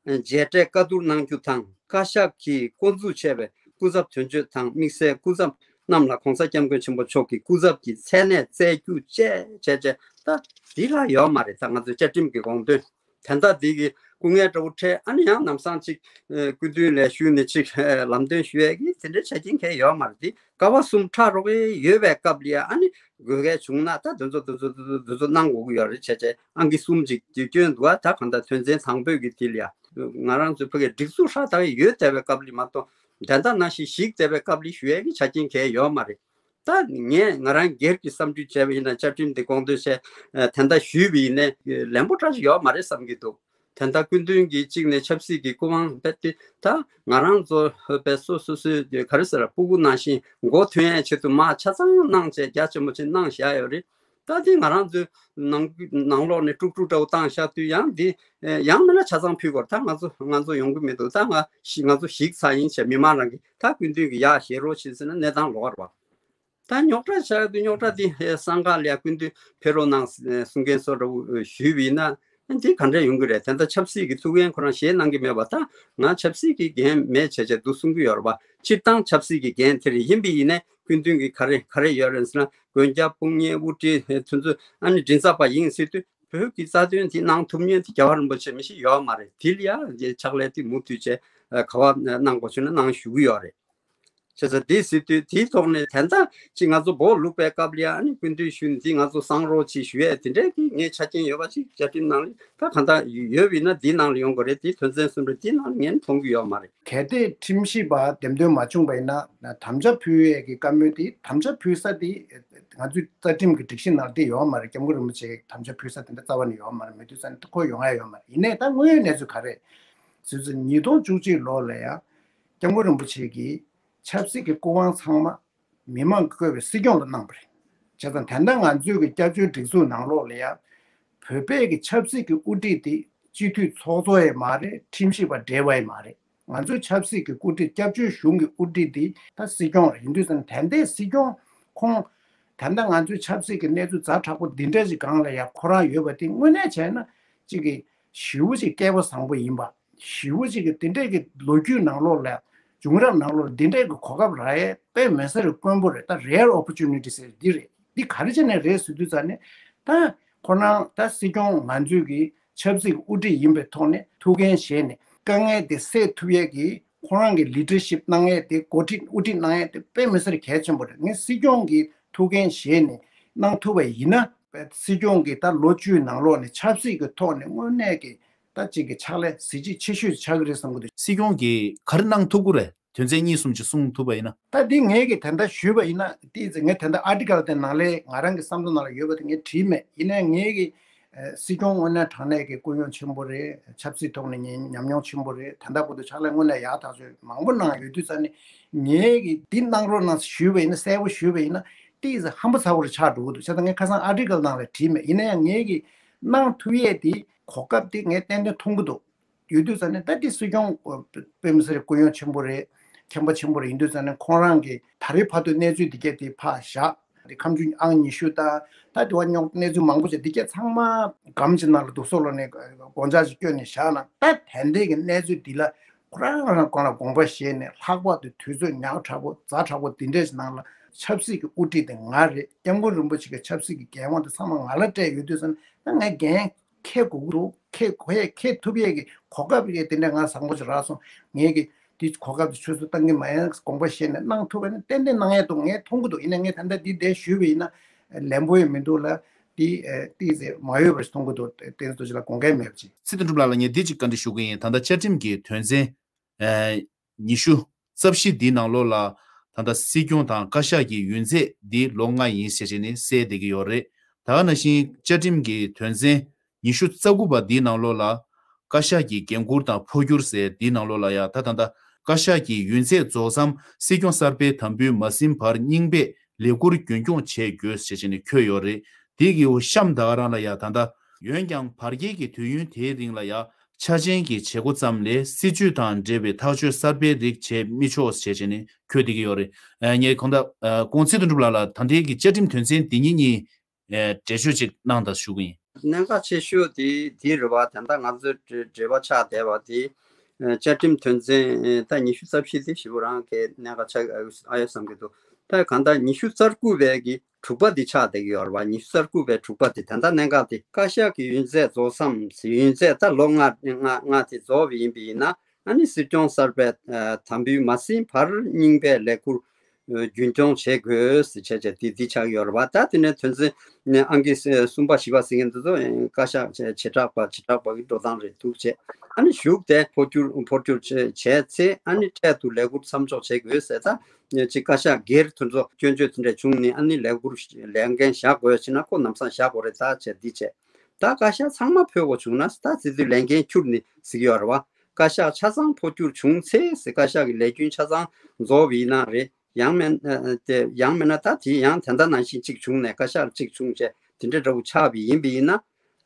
མཇལ་འཕྲད་བཀའ་བསྡུར་གནང་རྒྱུ་དང་བཀའ་ཤག་གིས་འགོ་འཛུགས་བྱས་པའི་སྐུ་ཚབ་དོན་གཅོད་དང་དམིགས་བསལ་སྐུ་ཚབ་རྣམས་ལ་༸གོང་ས་༸སྐྱབས་མགོན་ཆེན་པོ་མཆོག་གི་སྐུ་ཚབ་ཀྱི་མཚན་གནས་བསྩལ་རྒྱུ་བཅས་བྱས་བྱས་ད་འདི་ལ་ཡོད་མ་རེད། ད་ང་ཚོའི་བཅའ་ཁྲིམས་ཀྱི་དགོངས་དོན། དེ་འདྲ་འདི་གི་སྐུ་ངལ་འདྲ་བོ་འཕྲད་ཨ་ནི་ཡང་ལམ་སང་ཅིག་ཨ་སྐུ་མདུན་ལ་ཞུས་ནས་ཅིག་ཨ་ལམ་སྟོན་ཞུ་ཡས་ཀྱི་དེ་འདྲའི་ཆ་རྐྱེན་གང་ཡང་ཡོད་མ་རེད། འདི་ཀ་བ་གསུམ་ཁྲ་རོག་གེ་ཡོད་པའི་སྐབས་ལ་ཨ་ནི་དགོས་གལ་བྱུང་ན་ད་དེ་ཚོ་དེ་ཚོ་དེ་ཚོ་དེ་ཚོ་གནང་དགོས་ཀྱི་ཡོད་རེད་བྱས་བྱས་ཨང་ཀི་གསུམ་ཅིག་དེ་སྐྱོན་འདུག་ཨ། ད་གང་ལྟར་དོན་ཚན་དང་པོའི་གི་དེ་ལ་ཡ་ང་རང་ཚོའི་ཕ་གིའི་སྒྲིག་འཛུགས་ཧྲ་ཐག་ཡོད་བསྡད་པའི་སྐབས་ལ་མ་གཏོགས་དེ་འདྲ་ནང་བཞིན་ཞིག་བསྡད་པའི་སྐབས་ལ་ཞུ་ཡས་ཀྱི་ཆ་རྐྱེན་གང་ཡང་ཡོད་མ་རེད། ད་ངས་ང་རང་སྒེར་གྱི་བསམ་ཚུལ་བྱས་པ་ཡིན་ན་བཅའ་ཁྲིམས་འདི་དགོངས་དོན་བྱས་ཨ་དེ་འདྲ་ཞུས་པ་ཡིན་ནའི་ལན་པོ་འདྲ་ཞིག་ཡོད་མ་རེད་བསམ་གྱི་འདུག་དེ་འདྲ་སྐུ་མདུན་གྱིས་གཅིག་ནས་ཆབ་སྲིད་ཀྱི་སྐུ་དབང་རྦད་དེ་ད་ང་རང་ཚོ་བས་སོ་སོ་སོའི་ག་རེ་ཟེར་སྤུ་གུ་ནང་བཞིན་མགོ་ཐོན་ཡས་ཆེད་དུ་མར་ཆ་ཚང་གནང་བྱས་རྒྱ་ཆེན་པོ་ཅིག་གནང་བཞག་ཡོད་རེད། ད་དེ་ང་རང་ཚོའི་ནང་ནང་ལོགས་ནས་དཀྲུག་དཀྲུག་འདྲ་བོ་བཏང་བཞག་དུས་ཡང་འདི་ཡང་མིན་ན་ཆ་ཚང་ཕུལ་དགོས་རེད། ད་ང་ཚོ་ང་ཚོ་ཡོང་གི་མི་འདུག་ད་ང་ང་ཚོ་ཞིག་ཚར་ཡིན་བྱས་མི་མང་རང་གིས་ད་སྐུ་མདུན་གྱི་ཡག་བཞེས་རོགས་བྱེད་ཟེར་ན་གནས་སྟངས་ལོགས་ཀ་རེད་བ། ད་རྙོག་དྲ་བྱ་ཡ་དུ་རྙོག་དྲ་དེ་ཨེ་གསང་ཁང་ལ་ཡ་སྐུ་མདུན་ཕེབས་རོགས་གནང་ཨེ་གསུང་མཁན་ཚོ་འདྲ་བོ་ཨེ་ཞུས་པ་ཡིན་ན་ཨེ་འདི་ག་འདྲ་ཡོང་གི་རེད། དེ་འདྲ་ཆབ་སྲིད་ཀྱི་ཐུགས་འགན་ཁོ་རང་བཞེས་གནང་གི་མེད་པ། ད་ང་ཆབ་སྲིད་ཀྱི་འགན་མེད་བྱས་བྱས་འདུག་གསུང་གི་ཡོད་རེད་པ། སྤྱིར་བཏང་ཆབ་སྲིད་ཀྱི་འགན་དེ་རེད། ཡིན་པ་ཡིན་ནའི་སྐུ་མདུན་གྱིས་ག་རེ་ག་རེ་ཡོད་རེད་ཟེར་ན་མགོན་སྐྱབས་དཔུང་གཉེན་དབུ་ཁྲིད་ཨེ་དེ་ཚོ་ཨ་ནི་མགྲིན་ཚབ་པ་ཡིན་ཟེར་དུས་ བོད་ཀྱི་རྩ་དོན་དེ་གནང་ཐུབ་མཁན་དེ་རྒྱལ་བ་རིན་པོ་ཆེ་མི་ཞིག་ཡོད་མ་རེད། དེ་ལ་ཡང་ཕྱག་ལས་དེ་མུ་མཐུད་བྱས་ག་བ་གནང་དགོས་བྱུང་ན་གནང་ཞུ་གི་ཡོད་རེད། བྱས་ཙང་དེ་ཟེར་དུས་དེའི་ཐོག་ནས་ད་ལྟ་ཅིག་ང་ཚོ་བོད་ལུགས་པའི་སྐབས་ལ་ཡང་ཨ་ནི་སྐུ་མདུན་ཞུས་ནས་དེ་ང་ཚོ་གསང་རོགས་ཅིག་ཞུ་ཡས་དེ་འདྲའི་གི་ངས་ཆ་རྐྱེན་ཡོད་པ་ཅིག་བཅའ་ཁྲིམས་ནང་ལ་ད་གང་ལྟར་ཡོད་པ་ཡིན་ན་དེའི་ནང་ལ་ཡོང་དགོས་རེད། དེའི་དོན་ཚན་གསུམ་རེད། དེའི་ནང་ལ་ངས་མཐོང་གི་ཡོད་མ་རེད། གལ་ཏེ་ཁྲིམས་ཞིབ་པ་འདེམས་ཐོན་མ་བྱུང་བ་ཡིན་ན་དམ་བཅའ་ཕུལ་ཡས་ཀྱི་བཀའ་མོལ་དེ་དམ་བཅའ་ཕུལ་ས་དེ་ང་ཚོའི་རྩ་ཁྲིམས་ཀྱི་སྒྲིག་གཞི་ནང་དེ་ཡོད་མ་རེད། སྐྱབས་མགོན་རིན་པོ་ཆེ་དམ་བཅའ་ཕུལ་ས་དེ་འདྲ་རྩ་བ་ནས་ཡོད་མ་རེད། མེད་དུས་ཙང་ཁོ་ཡོང་ཡ་ཡོད་མ་རེད། ཡིན་ནའི་ད་དངོས་ཡོད་གནས་ཚུལ་ག་རེ་ཟེར་ཚེ་ཉིས་སྟོང་བཅུ་གཅིག་ལོ་ལ་ཡང་སྐྱབས་མགོན་རིན་པོ་ཆེ་གིས་ཆབ་སྲིད་ཀྱི་སྐུ་དབང་ཚང་མ་མི་མང་གིས་བསྐོས་པའི་སྲིད་སྐྱོང་ལ་གནང་བ་རེད། བྱས་ཙང་ད་ལྟ་ང་ཚོའི་གི་སྐྱབས་བཅོལ་སྒྲིག་འཛུགས་ནང་ལོགས་ལ་ཡང་བོད་པའི་གི་ཆབ་སྲིད་ཀྱི་དབུ་ཁྲིད་དེ་སྤྱི་འཐུས་ཚོགས་གཙོ་ཡང་མ་རེད། ཁྲིམས་ཞིབ་པ་བགྲེས་པ་ཡང་མ་རེད། ང་ཚོའི་ཆབ་སྲིད་ཀྱི་དབུ་ཁྲིད་སྐྱབས་བཅོལ་གཞུང་གི་དབུ་ཁྲིད་དེ་ད་སྲིད་སྐྱོང་རེད། ཡིན་དུས་ཙང་ད་ལྟའི་སྲིད་སྐྱོང་ཁོང་ད་ལྟ་ང་ཚོའི་ཆབ་སྲིད་ཀྱི་གནས་ཚུལ་ཛ་དྲག་པོ་འདི་འདྲ་ཞིག་སྒང་ལ་ཡང་ཁོ་རང་ཡོད་པ་དེ་དངོས་གནས་བྱས་ན་གཅིག་གི་ཞེ་པོ་ཅིག་སྐལ་བ་བཟང་པོ་ཡིན་པ། ཞེ་པོ་ཅིག་གི་དེ་འདྲས་ཀྱི་ལོ་རྒྱུས་ནང་ལོགས་ལ་བྱུང་རབས་ནང་ལོགས་ལ་འདི་འདྲས་ཀྱི་གོ་སྐབས་རག་ཡས་དཔེ་མི་སྲིད་དཀོན་པོ་རེད། ད་rare opportunity ཟེར་འདི་རེད། འདི་ག་རེ་བྱས་ནས་རེད་ཟེར་དུས་ཙང་ནས་ད་ཁོ་རང་ད་སྲིད་སྐྱོང་ང་ཚོའི་གི་ཆབ་སྲིད་ཀྱི་དབུ་ཁྲིད་ཡིན་པའི་ཐོག་ནས་ཐུགས་འགན་བཞེས་ནས་དཀའ་ངལ་དེ་སེལ་ཐུབ་ཡས་ཀྱི་ཁོ་རང་གི་leadership་གནང་ཡས་དེ་འགོ་ཁྲིད་དབུ་ཁྲིད་གནང་ཡས་དེ་དཔེ་མི་སྲིད་གལ་ཆེན་པོ་རེད། ངས་སྲིད་སྐྱོང་གི་ཐུགས་འགན་བཞེས་ནས་གནང་ཐུབ་པ་ཡིན་ན་སྲིད་སྐྱོང་གི་ད་ལོ་བཅུའི་ནང་ལོགས་ནས་ཆབ་སྲིད་ཀྱི་ཐོག་ནས་དངོས་གནས་ཀྱི་ད་ཅིག་གི་ཕྱག་ལས་གཟི་བརྗིད་ཆེ་ཤོས་ཆགས་ཀྱི་རེད་བསམ་གྱི་འདུག་སྲིད་སྐྱོང་གིས་ག་རེ་གནང་ཐུབ་ཀྱི་རེད། དོན་ཚན་གཉིས་གསུམ་ཅིག་གསུང་ཐུབ་པ་ཡིན་ན། ད་འདི་ངས་ཀྱི་དེ་འདྲ་ཞུས་པ་ཡིན་ན་ཏོག་ཙམ་ངས་དེ་འདྲ་article་དེ་ནང་ལས་ང་རང་གི་བསམ་བློ་ནང་ལ་ཡོད་པ་དེ་ངས་བྲིས་མེད། ཡིན་ནའི་ངས་ཀྱི་ཨ་སྲིད་སྐྱོང་དངོས་གནས་དྲང་གནས་ཀྱི་སྐུ་ཡོན་ཆེན་པོ་རེད། ཆབ་སྲིད་ཐོག་ནས་ཉམས་ཉམས་མྱོང་ཆེན་པོ་རེད། ད་ལྟ་བར་དུ་ཕྱག་ལས་དངོས་གནས་ཡག་ཐག་ཆོད་མང་པོ་གནང་ཡོད་དུས་ཙང་ནས་ངས་ཀྱི་འདི་གནང་རོགས་གནང་ཞུས་པ་ཡིན་ན་གསལ་པོ་ཞུས་པ་ཡིན་ན་ཏོག་ཙམ་ཧམ་པ་ཚ་པོ་རེ་ཆགས་འགྲོ་གི་འདུག་བྱས་ཙང་ངས་ཁ་སང་article་ནང་ལ་བྲིས་མེད། ཡིན་ན་ཡང་ངས་ཀྱི་གནང་ཐུབ་ཡས་དེ་གོ་སྐབས་དེ་ངས་ཏན་ཏན་མཐོང་གི་འདུག་ཡོད་དུས་ཙང་ནས་ད་འདི་སྲིད་སྐྱོང་དཔེ་མི་སྲིད་སྐུ་ཡོན་ཆེན་པོ་རེད། མཁྱེན་པ་ཆེན་པོ་རེད། ཡིན་དུས་ཙང་ནས་ཁོང་རང་གི་ད་རེས་བར་དུ་གནས་ཚུལ་འདི་གས་དེ་ཕར་བཞག་དེ་ཁ་མཆུ་ཨང་ཉི་ཤུ་དང་ད་དེ་བ་རྙོག་གནས་ཚུལ་མང་པོ་ཅིག་འདི་གས་ཚང་མ་སྒམ་གྱི་ནང་ལ་དུག་སོ་ལོ་ནས་སྒོ་ལྕགས་ཅིག་བསྐྱོན་ནས་བཞག་ན་ད་ད་ལྟའི་གི་གནས་ཚུལ་འདི་ལ་ཁོ་རང་རང་གོང་ལ་དགོངས་པ་བཞེས་ནས་ལྷག་པར་དུ་དུས་ཚོད་ཉག་ཕྲ་པོ་ཛ་དྲག་པོ་འདི་འདྲས་ནང་ལ་ཆབ་སྲིད་ཀྱི་དབུ་ཁྲིད་དེ་ང་རེད། སྐྱབས་མགོན་རིན་པོ་ཆེ་གི་ཆབ་སྲིད་ཀྱི་འགན་དབང་དེ་ཚང་མ་ང་ལ་སྤྲད་ཡོད་དུས་ཙང་ད་ངས་འགན་འཁྱེར་དགོས་ཀྱི་འདུག་འཁྱེར་དགོས་ཡས་འཁྱེར་ཐུབ་ཡས་ཀྱི་གོ་སྐབས་རེད། དེ་འདྲ་ང་བཟང་པོ་ཞིག་རག་སོང་། ངས་ཀྱི་དེ་གོ་སྐབས་དེ་ཆུད་ཟོས་བཏང་གི་མ་ཡིན། དགོངས་པ་བཞེས་ནས་གནང་ཐུབ་པ་ནི་ཏན་ཏན་གནང་ཡས་འདུག་ངས་མཐོང་གི་འདུག་ཡིན་ནའི་ངས་ད་ལྟ་འདི་བསྡད་ཞུས་པ་ཡིན་ན་ལན་པོ་ཡང་མི་འདུག་ལ་འདི་ཏོག་ཙམ་མ་འོས་པ་ཞིག་མཐོང་གི་འདུག་བསྟན་འཛིན་རྡོ་རྗེ་ལགས་དགོངས་འགལ་མེད་པ་ཅིག་ཚེ་བརྟན་གྲུབ་ལགས་ལ་ངས་འདི་གཅིག་བཀའ་འདྲི་ཞུ་གི་ཡིན། ད་ལྟ་བཅའ་ཁྲིམས་ཀྱི་དོན་ཚན། ཨ། ཉི་ཤུ་རྩ་བཞི་འདིའི་ནང་ལོགས་ལ་ད་ལྟ་སྲིད་སྐྱོང་དང་བཀའ་ཤག་གི་ཡུན་ཚད་འདི་ལོ་ལྔ་ཡིན་ཞེས་བྱས་ནས་གསལ་བསྡད་ཀྱི་ཡོད་རེད། ད་ག་ནང་བཞིན་བཅའ་ཁྲིམས་ཀྱི་དོན་ཚན་ཉི་ཤུ་རྩ་དགུ་པ་འདིའི་ནང་ལོགས་ལ་བཀའ་ཤག་གི་འགན་འཁུར་དང་འཕོ་འགྱུར་ཟེར་འདིའི་ནང་ལོགས་ལ་ཡང་ད་ད་ལྟ་བཀའ་ཤག་གི་ཡུན་ཚད་རྫོགས་མཚམས་སྲིད་སྐྱོང་གསར་པས་དམ་འབུལ་མ་ཟིན་བར་རྙིང་པས་ལས་འཁུར་རྒྱུན་སྐྱོང་བྱེད་དགོས་ཞེས་བྱས་ནས་འཁོད་ཡོད་རེད། དེ་གི་གཤམ་ད་ག་རང་ལ་ཡང་ད་ལྟ་འོན་ཀྱང་བར་བརྒལ་གྱི་དུས་ཡུན་དེའི་རིང་ལ་ཡང་ཆ་ཅན་གྱི་བྱེད་སྒོ་ཙམ་ལས་སྲིད་བྱུས་དང་འབྲེལ་བའི་ཐག་གཅོད་གསར་པའི་རིགས་བྱེད་མི་ཆོག་ཞེས་བྱས་ནས་འཁོད་བསྡད་ཀྱི་ཡོད་རེད། ཨ། ངས་གོང་ད་ཨ། གོང་ཚེ་དོན་གྲུབ་ལགས་ལ་ད་ལྟའི་གི་བཅའ་ཁྲིམས་དོན་ཚན་འདི་ཉིད་གཉིས་ཨ། འགྲེལ་བརྗོད་ཅིག་གནང་དང་ཞུ་གི་ཡིན། གནད་འགག་ཆེ་ཤོས་དེ་དེ་རེད་བ། ད་ལྟ་ང་ཚོའི་འབྲེལ་བ་ཆགས་བསྡད་པ་དེ་ཨ། བཅའ་ཁྲིམས་དོན་ཚན་ཨ། ད་ཉི་ཤུ་རྩ་བཞི་དེ་ཞེ་པོ་རང་གི་གནད་འགག་ཆགས་ཨ་ཡོད་བསམ་གྱི་འདུག་ད་གང་ལྟར་ཉི་ཤུ་རྩ་དགུ་པའི་གི་དྲུག་པ་འདི་ཆགས་བསྡད་ཀྱི་ཡོད་རེད་བ། ཉི་ཤུ་རྩ་དགུ་པའི་དྲུག་པ་འདི་ད་ལྟ་གནད་འགག་འདི་བཀའ་ཤག་གི་ཡུན་ཚད་རྫོགས་མཚམས་ཡུན་ཚད་ད་ལོ་ལྔ་ལྔ་ལྔ་དེ་རྫོགས་པ་ཡིན་པ་ཡིན་ན་ཨ་ནི་སྲིད་སྐྱོང་གསར་པས་ཨ། དམ་འབུལ་མ་ཟིན་བར་རྙིང་པའི་ལས་འཁུར་ཨ། རྒྱུན་སྐྱོང་བྱེད་དགོས་ཟེར་བྱས་བྱས་འདི་འདི་ཆགས་ཀྱི་ཡོད་རེད་བ། ད་དེ་ནས་དོན་ཚན་ཨང་ཀི་གསུམ་པ་བཞི་པ་ཟེར་མཁན་འདི་ཚོ་བཀའ་ཤག་བྱེ་བྲག་པ་བྱེ་བྲག་པ་གི་འགྲོ་སྟངས་རེད་འདུག་བྱས་ཨ་ནི་གཞུག་དེ་འཕོ་འགྱུར་འཕོ་འགྱུར་བྱས་བྱས་ཚེ་ཨ་ནི་འཕྲལ་དུ་ལས་འཁུར་མཚམས་འཇོག་བྱེད་དགོས་ཟེར་ད། ཅིག་བཀའ་ཤག་སྒེར་དེ་ཚོ་སྐྱོན་བརྗོད་དེ་འདྲ་བྱུང་ནས་ཨ་ནི་ལས་འཁུར་ལས་འགན་བཞག་དགོས་བྱས་ན་ཁོ་ལམ་སང་བཞག་དགོས་རེད་ད་བྱས་འདི་བྱས། ད་བཀའ་ཤག་ཚང་མ་འཕོ་དགོས་བྱུང་ན་ད་ཚེ་དུས་ལས་འགན་འཁྱུར་ནས་ཟེར་གྱི་ཡོད་རེད་བ། བཀའ་ཤག་ཆ་ཚང་འཕོ་འགྱུར་བྱུང་ཚེ་ཟེར་བཀའ་ཤག་གི་ལས་རྒྱུན་ཆ་ཚང་རྫོགས་པ་ཡིན་ན་རེད། ཡང་མིན་ཨ་དེ་ཡང་མིན་ན་ད་དེ་ཡང་དེ་འདྲ་ནང་བཞིན་གཅིག་བྱུང་ནས་བཀའ་ཤག་གཅིག་བྱུང་བྱས་དེ་འདྲ་འདྲ་བོ་ཆགས་པ་ཡིན་པ་ཡིན་ན།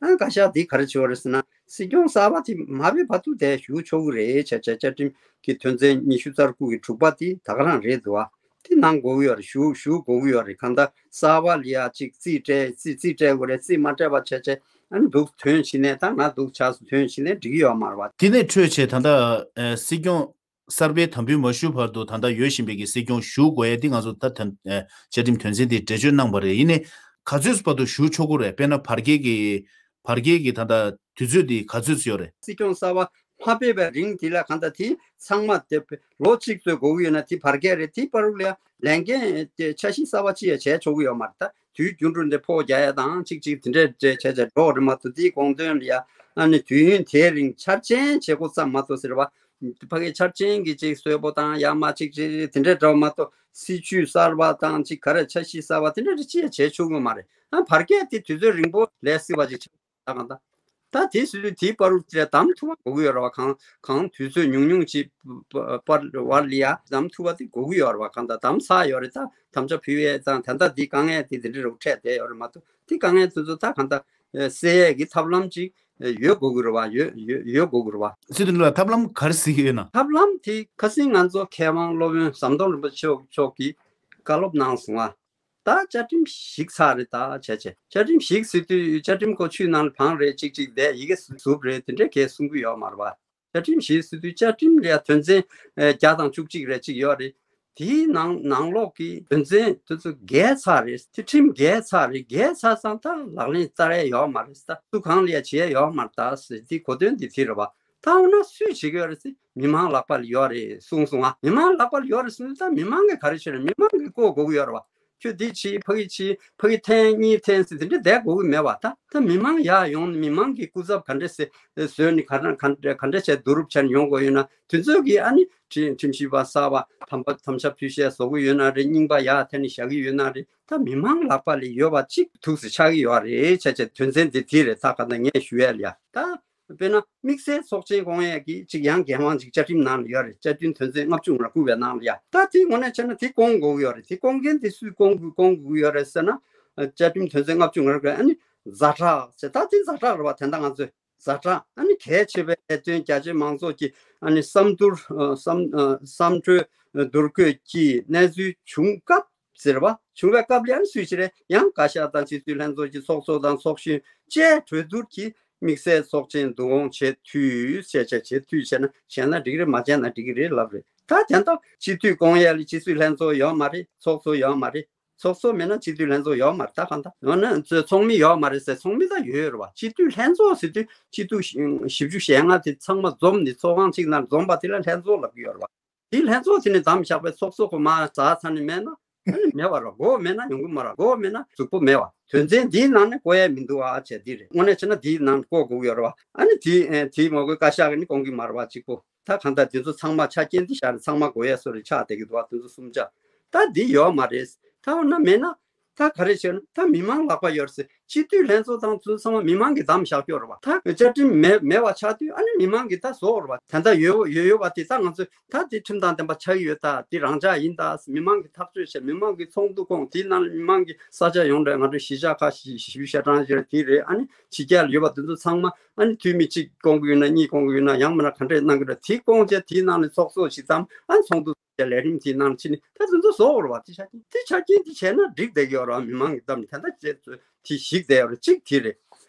ཨ། བཀའ་ཤག་འདི་ག་རེ་བྱེད་པ་རེད་ཟེར་ན་སྲིད་སྐྱོང་གསར་པ་དེ་མ་བའི་བར་དུ་དེ་བཞུགས་ཆོག་གི་རེད་བྱས་བྱས་བཅའ་ཁྲིམས་ཀྱི་དོན་ཚན་ཉི་ཤུ་རྩ་དགུ་གི་དྲུག་པ་དེ་ད་ག་རང་རེད་འདུག་བ། དེ་གནང་དགོས་ཀྱི་ཡོད་རེད། བཞུགས་བཞུགས་དགོས་ཀྱི་ཡོད་རེད། གང་ལྟར་གསར་པ་ལ་ཡ་གཅིག་རྩིས་སྤྲད་རྩིས་རྩིས་སྤྲད་དགོས་རེད། རྩིས་མ་སྤྲད་པ་བྱས་བྱས་ཨ་ནི་འདུག་ཐོན་ཕྱིན་ནས་ད་ང་འདུག་ཆགས་སུ་ཐོན་ཕྱིན་ནས་འགྲིག་གི་ཡོད་མ་རེད་བ། དེ་ནས་འཕྲོས་བྱས་ད་ལྟ་ཨ་སྲིད་སྐྱོང་གསར་པའི་དམ་འབུལ་མ་ཞུས་བར་དུ་ད་ལྟ་ཡོད་བཞིན་པའི་གི་སྲིད་སྐྱོང་བཞུགས་དགོས་ཡས་འདི་ང་ཚོ་ད་ད་བཅའ་ཁྲིམས་དོན་ཚན་འདི་འགྲེལ་བརྗོད་གནང་པ་རེད། ཡིན་ནའི་ག་ཚོད་བར་དུ་བཞུགས་ཆོག་གི་རེད། དཔེར་ན་བར་བརྒལ་གྱི་ བར་བརྒལ་གྱི་ད་ལྟ་དུས་ཚོད་དེ་ག་ཚོད་ཙམ་ཡོད་རེད། སྲིད་སྐྱོང་གསར་པ་མ་ཕེབས་པའི་རིང་དེ་ལ་གང་ལྟར་དེ་ཚང་མ་དེ་ལོ་གཅིག་ཙམ་འགོར་གྱི་ཡོད་ན། དེ་བར་བརྒལ་རེད། དེ་བར་དུ་ལ་ལས་འགན་དེ་འཆར་གཞི་གསར་པ་ཅི་ཡང་བྱས་ཆོག་གི་ཡོད་མ་རེད། ད་དུས་རྒྱུན་དུ་འདི་ཕོགས་རྒྱག་ཡ་དང་གཅིག་གཅིག་དེ་འདྲས་འདྲས་བྱས་བྱས་འགྲོ་བ་རེད་མ་གཏོགས། དེའི་དགོངས་དོན་ལ་ཡ་ཨ་ནི་དུས་ཡུན་དེའི་རིང་འཆར་ཅན་བྱེད་སྒོ་ཙམ་མ་གཏོགས་ཟེར་བ། ཕ་གི་འཆར་ཅན་གྱི་ཅིག་གསོལ་པོ་དང་ཡ་མ་ཅིག་ཅིག་དེ་འདྲས་འདྲ་བ་མ་གཏོགས། སྲིད་ཇུས་གསར་པ་དང་ཅིག་ག་རེ་འཆར་གཞི་གསར་པ་དེ་འདྲ་རེ་ཅི་ཡང་བྱས་ཆོག་གི་མ་རེད། ཨ་བར་བརྒལ་དེ་དུས་ཚོད་རིང་པོ་ལས་སྲིད་པ་ཅིག་ཆགས་ད་གང་ལྟར། ད་དེ་སྲིད་དུས་དེའི་བར་དུ་དེ་གདམ་ཐུབ་པ་དགོས་ཀྱི་ཡོད་རེད་བ། གང་གང་དུས་ཚོད་ཉུང་ཉུང་ཅིག་བར་བར་ལ་ཡ་གདམ་ཐུབ་པ་དེ་དགོས་ཀྱི་ཡོད་རེད་བ། གང་ལྟར་གདམ་ཚར་ཡོད་རེད། ད་དམ་བཅའ་ཕུལ་ཡས་དང་ད་ལྟ་དེ་དཀའ་ངལ་དེ་དེ་འདྲ་རུ་འཕྲད་བསྡད་ཡོད་རེད་མ་གཏོགས། དེ་དཀའ་ངལ་དེ་ཚོ་ད་གང་ལྟར་སེལ་ཡས་ཀྱི་ཐབས་ལམ་ཅིག་ཡོད་དགོས་ཀྱི་རེད་བ། ཡོད་ཡོད་ཡོད་དགོས་ཀྱི་རེད་བ། སྲིད་དོན་ལ་ཐབས་ལམ་ག་རེ་གཟིགས་ཀྱི་ཡོད་ན། ཐབས་ལམ་དེ་ཁ་སང་ང་ཚོ་མཁས་དབང་སློབ་དཔོན་ཟམ་གདོང་རིན་པོ་ཆེ་མཆོག་གིས་བཀའ་སློབ་གནང་སོང་ང་། ད་བཅའ་ཁྲིམས་ཞིག་ཚར་རེད། ད་བྱས་བྱས་བཅའ་ཁྲིམས་ཞིག་ཟེར་དུས་བཅའ་ཁྲིམས་ཁོ་ཆུའི་ནང་ལ་བང་རེད། ཅིག་ཅིག་བསྡད་ཡི་གེ་ཟུབ་རེད། དེ་འདྲས་གས་གསུང་གི་ཡོད་མ་རེད་བ། བཅའ་ཁྲིམས་ཞིག་ཟེར་དུས་བཅའ་ཁྲིམས་ལ་དོན་ཚན་ཨེ་བརྒྱ་དང་བཅུ་གཅིག་རེ་གཅིག་ཡོད་རེད། དེའི་ནང་ནང་ལོགས་ཀྱི་དོན་ཚན་དེ་ཚོ་འགལ་ཚར་རེད། དེ་ཁྲིམས་འགལ་ཚར་རེད། འགལ་ཚར་ཙང་ད་ལག་ལེན་བསྟར་ཡ་ཡོད་མ་རེད། ད་སུ་གང་ལ་ཡ་བྱེད་ཡ་ཡོད་མ་རེད། ད་ཟེར་དེ་གོ་དོན་དེ་དེ་རེད་བ། ད་འོ་ན་སུས་བྱེད་ཀྱི་ཡོད་རེད་ཟེར། མི་མང་ལག་པ་ལ་ཡོད་རེད་གསུངས་སོང་ང་། མི་མང་ལག་པ་ལ་ཡོད་རེད་གསུངས་དུས་ད་མི་མང་གིས་ག་རེ་བྱེད་རེད། མི་མང་གིས་བསྐོ་དགོས་ཀྱི་ཡོད་རེད་བ། ཁྱོད་འདི་བྱེད། ཕ་གི་བྱེད། ཕ་གི་འཐེན། གཉིས་འཐེན་ཟེར་དེ་འདྲ་བསྡད་དགོས་ཀྱི་མེད་བ། ད་ད་མི་མང་ཡར་ཡོང་ནས་མི་མང་གི་སྐུ་ཚབ་ག་འདྲ་ཟེར་བཟོས་ནས་ག་འདྲ་ག་འདྲ་ག་འདྲ་བྱས་བསྡུ་རུབ་བྱས་ནས་ཡོང་དགོས་ཡོད་ན། དེ་ཚོ་གིས་ཨ་ནི་ཁྲིམས་ཁྲིམས་ཞིབ་པ་གསར་པ་དམ་པ་དམ་བཅའ་ཕུལ་བཤད་བཟོ་གི་ཡོད་ན་རེད། རྙིང་པ་ཡར་འཐེན་ནས་བཞག་གི་ཡོད་ན་རེད། ད་མི་མང་ལག་པ་ལ་ཡོད་པ་གཅིག་ཐུགས་སུ་ཆགས་ཀྱི་ཡོད་རེད། བྱས་བྱས་དོན་ཚན་འདི་དེ་རེད། ད་ག་ད་ངས་ཞུ་ཡ་ལ་ཡ་ད། དཔེར་ན་དམིགས་བསལ་ཚོགས་ཆེན་སྐོང་ཡས་ཀྱི་ཅིག་ཡང་འགན་དབང་ཅིག་བཅའ་ཁྲིམས་ནང་ལ་ཡོད་རེད། བཅའ་ཁྲིམས་དོན་ཚན་ལྔ་བཅུ་ང་དགུ་པའི་ནང་ལ་ཡ། ད་དེ་དངོས་གནས་བྱས་ན་དེ་སྐོང་དགོས་ཀྱི་ཡོད་རེད། དེ་སྐོང་མཁན་དེ་སུས་སྐོང་དགོས་སྐོང་དགོས་ཀྱི་ཡོད་རེད་ཟེར་ན། བཅའ་ཁྲིམས་དོན་ཚན་ལྔ་བཅུ་ང་དགུ་པའི་ཨ་ནི་ཛ་དྲག་ཟེར། ད་དེ་ཛ་དྲག་རེད་བ། དེ་འདྲ་ང་ཚོས་ཛ་དྲག་ཨ་ནི་གལ་ཆེ་བའི་ལས་དོན་རྒྱ་ཆེ་མང་ཚོགས་ཀྱི་ཨ་ནི་བསམ་བསྡུར་ཨ་བསམ་ཨ་བསམ་གྲོས་བསྡུར་དགོས་ཀྱི་གནས་ཚུལ་བྱུང་སྐབས། ཟེར་བ་བྱུང་བའི་སྐབས་ལ་ཡང་སུས་བྱེད་རེད། ཡང་བཀའ་ཤག་དང་སྤྱི་འཐུས་ལྷན་ཚོགས་ཀྱི་ཚོགས་གཙོ་དང་ཚོགས་གཞོན་བཅས་གྲོས་བསྡུར་གྱིས་དམིགས་བསལ་ཚོགས་ཆེན་བསྡུ་སྐོང་བྱེད་འཐུས་ཟེར་བྱས། བྱེད་འཐུས་བྱས་ན་བྱས་ན་འགྲིག་རེད། མ་བྱས་ན་འགྲིག་གི་རེད་ལབ་རེད། ད་དེ་འདྲ་སྤྱི་འཐུས་སྐོང་ཡས་ལ་སྤྱི་འཐུས་ལྷན་ཚོགས་ཡོད་མ་རེད། ཚོགས་གཙོ་ཡོད་མ་རེད། ཚོགས་གཙོ་མེད་ན་སྤྱི་འཐུས་ལྷན་ཚོགས་ཡོད་མ་རེད། ད་གང་ལྟར་ཡང་ན་ཚོགས་མི་ཡོད་མ་རེད་ཟེར། ཚོགས་མི་ད་ཡོད་རེད་བ། སྤྱི་འཐུས་ལྷན་ཚོགས་ཟེར་དུས་སྤྱི་འཐུས་བཞི་བཅུ་ཞེ་ལྔ་དེ་ཚང་མ་འཛོམས་ནས་ཚོགས་ཁང་གཅིག་ནང་འཛོམས་པ་དེ་ལ་ལྷན་ཚོགས་ལབ་ཀྱི་ཡོད་རེད་བ། དེའི་ལྷན་ཚོགས་དེ་ནས་བདམས་བཞག་པའི་ཚོགས་གཙོ་ཁོ་མར་ཟ་ཚར་ནས་མེད་ན། ཨ་ནི་མེད་པ་རེད། མགོ་བོ་མེད་ན་ཡོང་གི་མ་རེད། མགོ་བོ་མེད་ན་གཟུགས་པོ་མེད་པ། དོན་ཚན་འདིའི་ནང་ནས་བསྐོ་ཡ་མི་འདུག་ཨ་བྱས་འདི་རེད། དངོས་གནས་བྱས་ན་འདིའི་ནང་བསྐོ་དགོས་ཀྱི་ཡོད་རེད་བ། ཨ་ནི་དེ་དེ་མ་དགོས། བཀའ་ཤག་གིས་ནི་སྐོང་གི་མ་རེད་བ། གཅིག་པོ་ད་གང་ལྟར་འདི་ཚོ་ཚང་མ་ཆ་རྐྱེན་འདི་བཞག་ནས་ཚང་མ་དགོས་ཡ་བཟོ་རེད་ཆགས་བསྡད་ཀྱི་འདུག་བ། དེ་ཚོ་གསུམ་ཆ་ད་འདི་ཡོད་མ་རེད། ད་འོ་ན་མེད་ན། ད་ག་རེ་བྱས་ན་ད་མི་མང་ལག་པ་ཡོད་རེད་ཟེར། སྤྱི་འཐུས་ལྷན་ཚོགས་དང་དེ་ཚོ་ཚང་མ་མི་མང་གིས་བདམས་བཞག་ཡོད་རེད་བ། ད་བཅའ་ཁྲིམས་མེད་མེད་པ་ཆགས་དུས་ཨ་ནི་མི་མང་གིས་ད་བཟོ་བ་རེད་བ། ད་ལྟ་ཡོད་ཡོད་ཡོད་པ་དེ་ད་ང་ཚོས་ད་དེ་ཁྲིམས་དང་ལྡན་པ་ཆགས་ཀྱི་ཡོད། ད་དེ་རང་འཇགས་ཡིན། ད་མི་མང་གིས་ཐག་གཅོད་བྱས། མི་མང་གིས་ཚོགས་འདུ་སྐོང་། དེའི་ནང་ལ་མི་མང་གིས་ས་ཆ་ཡོངས་རེད། ང་ཚོའི་གཞིས་ཆགས་ཁག་བཞི་བཅུ་ཞེ་གྲངས་ཅིག་རེད། དེ་རེད། ཨ་ནི་ཕྱི་རྒྱལ་ལ་ཡོད་པ་དེ་ཚོ་ཚང་མ་ཨ་ནི་འཐུས་མི་གཅིག་སྐོང་གི་ཡོད་ན་གཉིས་སྐོང་གི་ཡོད་ན་ཡང་མིན་ན་ག་འདྲས་གནང་གི་རེད། དེ་སྐོང་བྱས་དེའི་ནང་ལ་ཚོགས་གཙོ་ཞིག་བདམས། ཨ་ནི་ཚོགས་འདུ་ལས་རིམ་དེའི་ནང་ཕྱིན་ནས་ད་དེ་ཚོ་བཟོ་བར་བ་དེ་ཆ་རྐྱེན་དེ་ཆ་རྐྱེན་དེ་བྱས་ན་འགྲིག་བསྡད་ཀྱི་ཡོད་རེད་བ། མི་མང་གི་གཏམ་དེ་ད་ཅེས་ཚོས་དེ་ཞིག་བསྡད་ཡོད་རེད། གཅིག་དེ་རེད།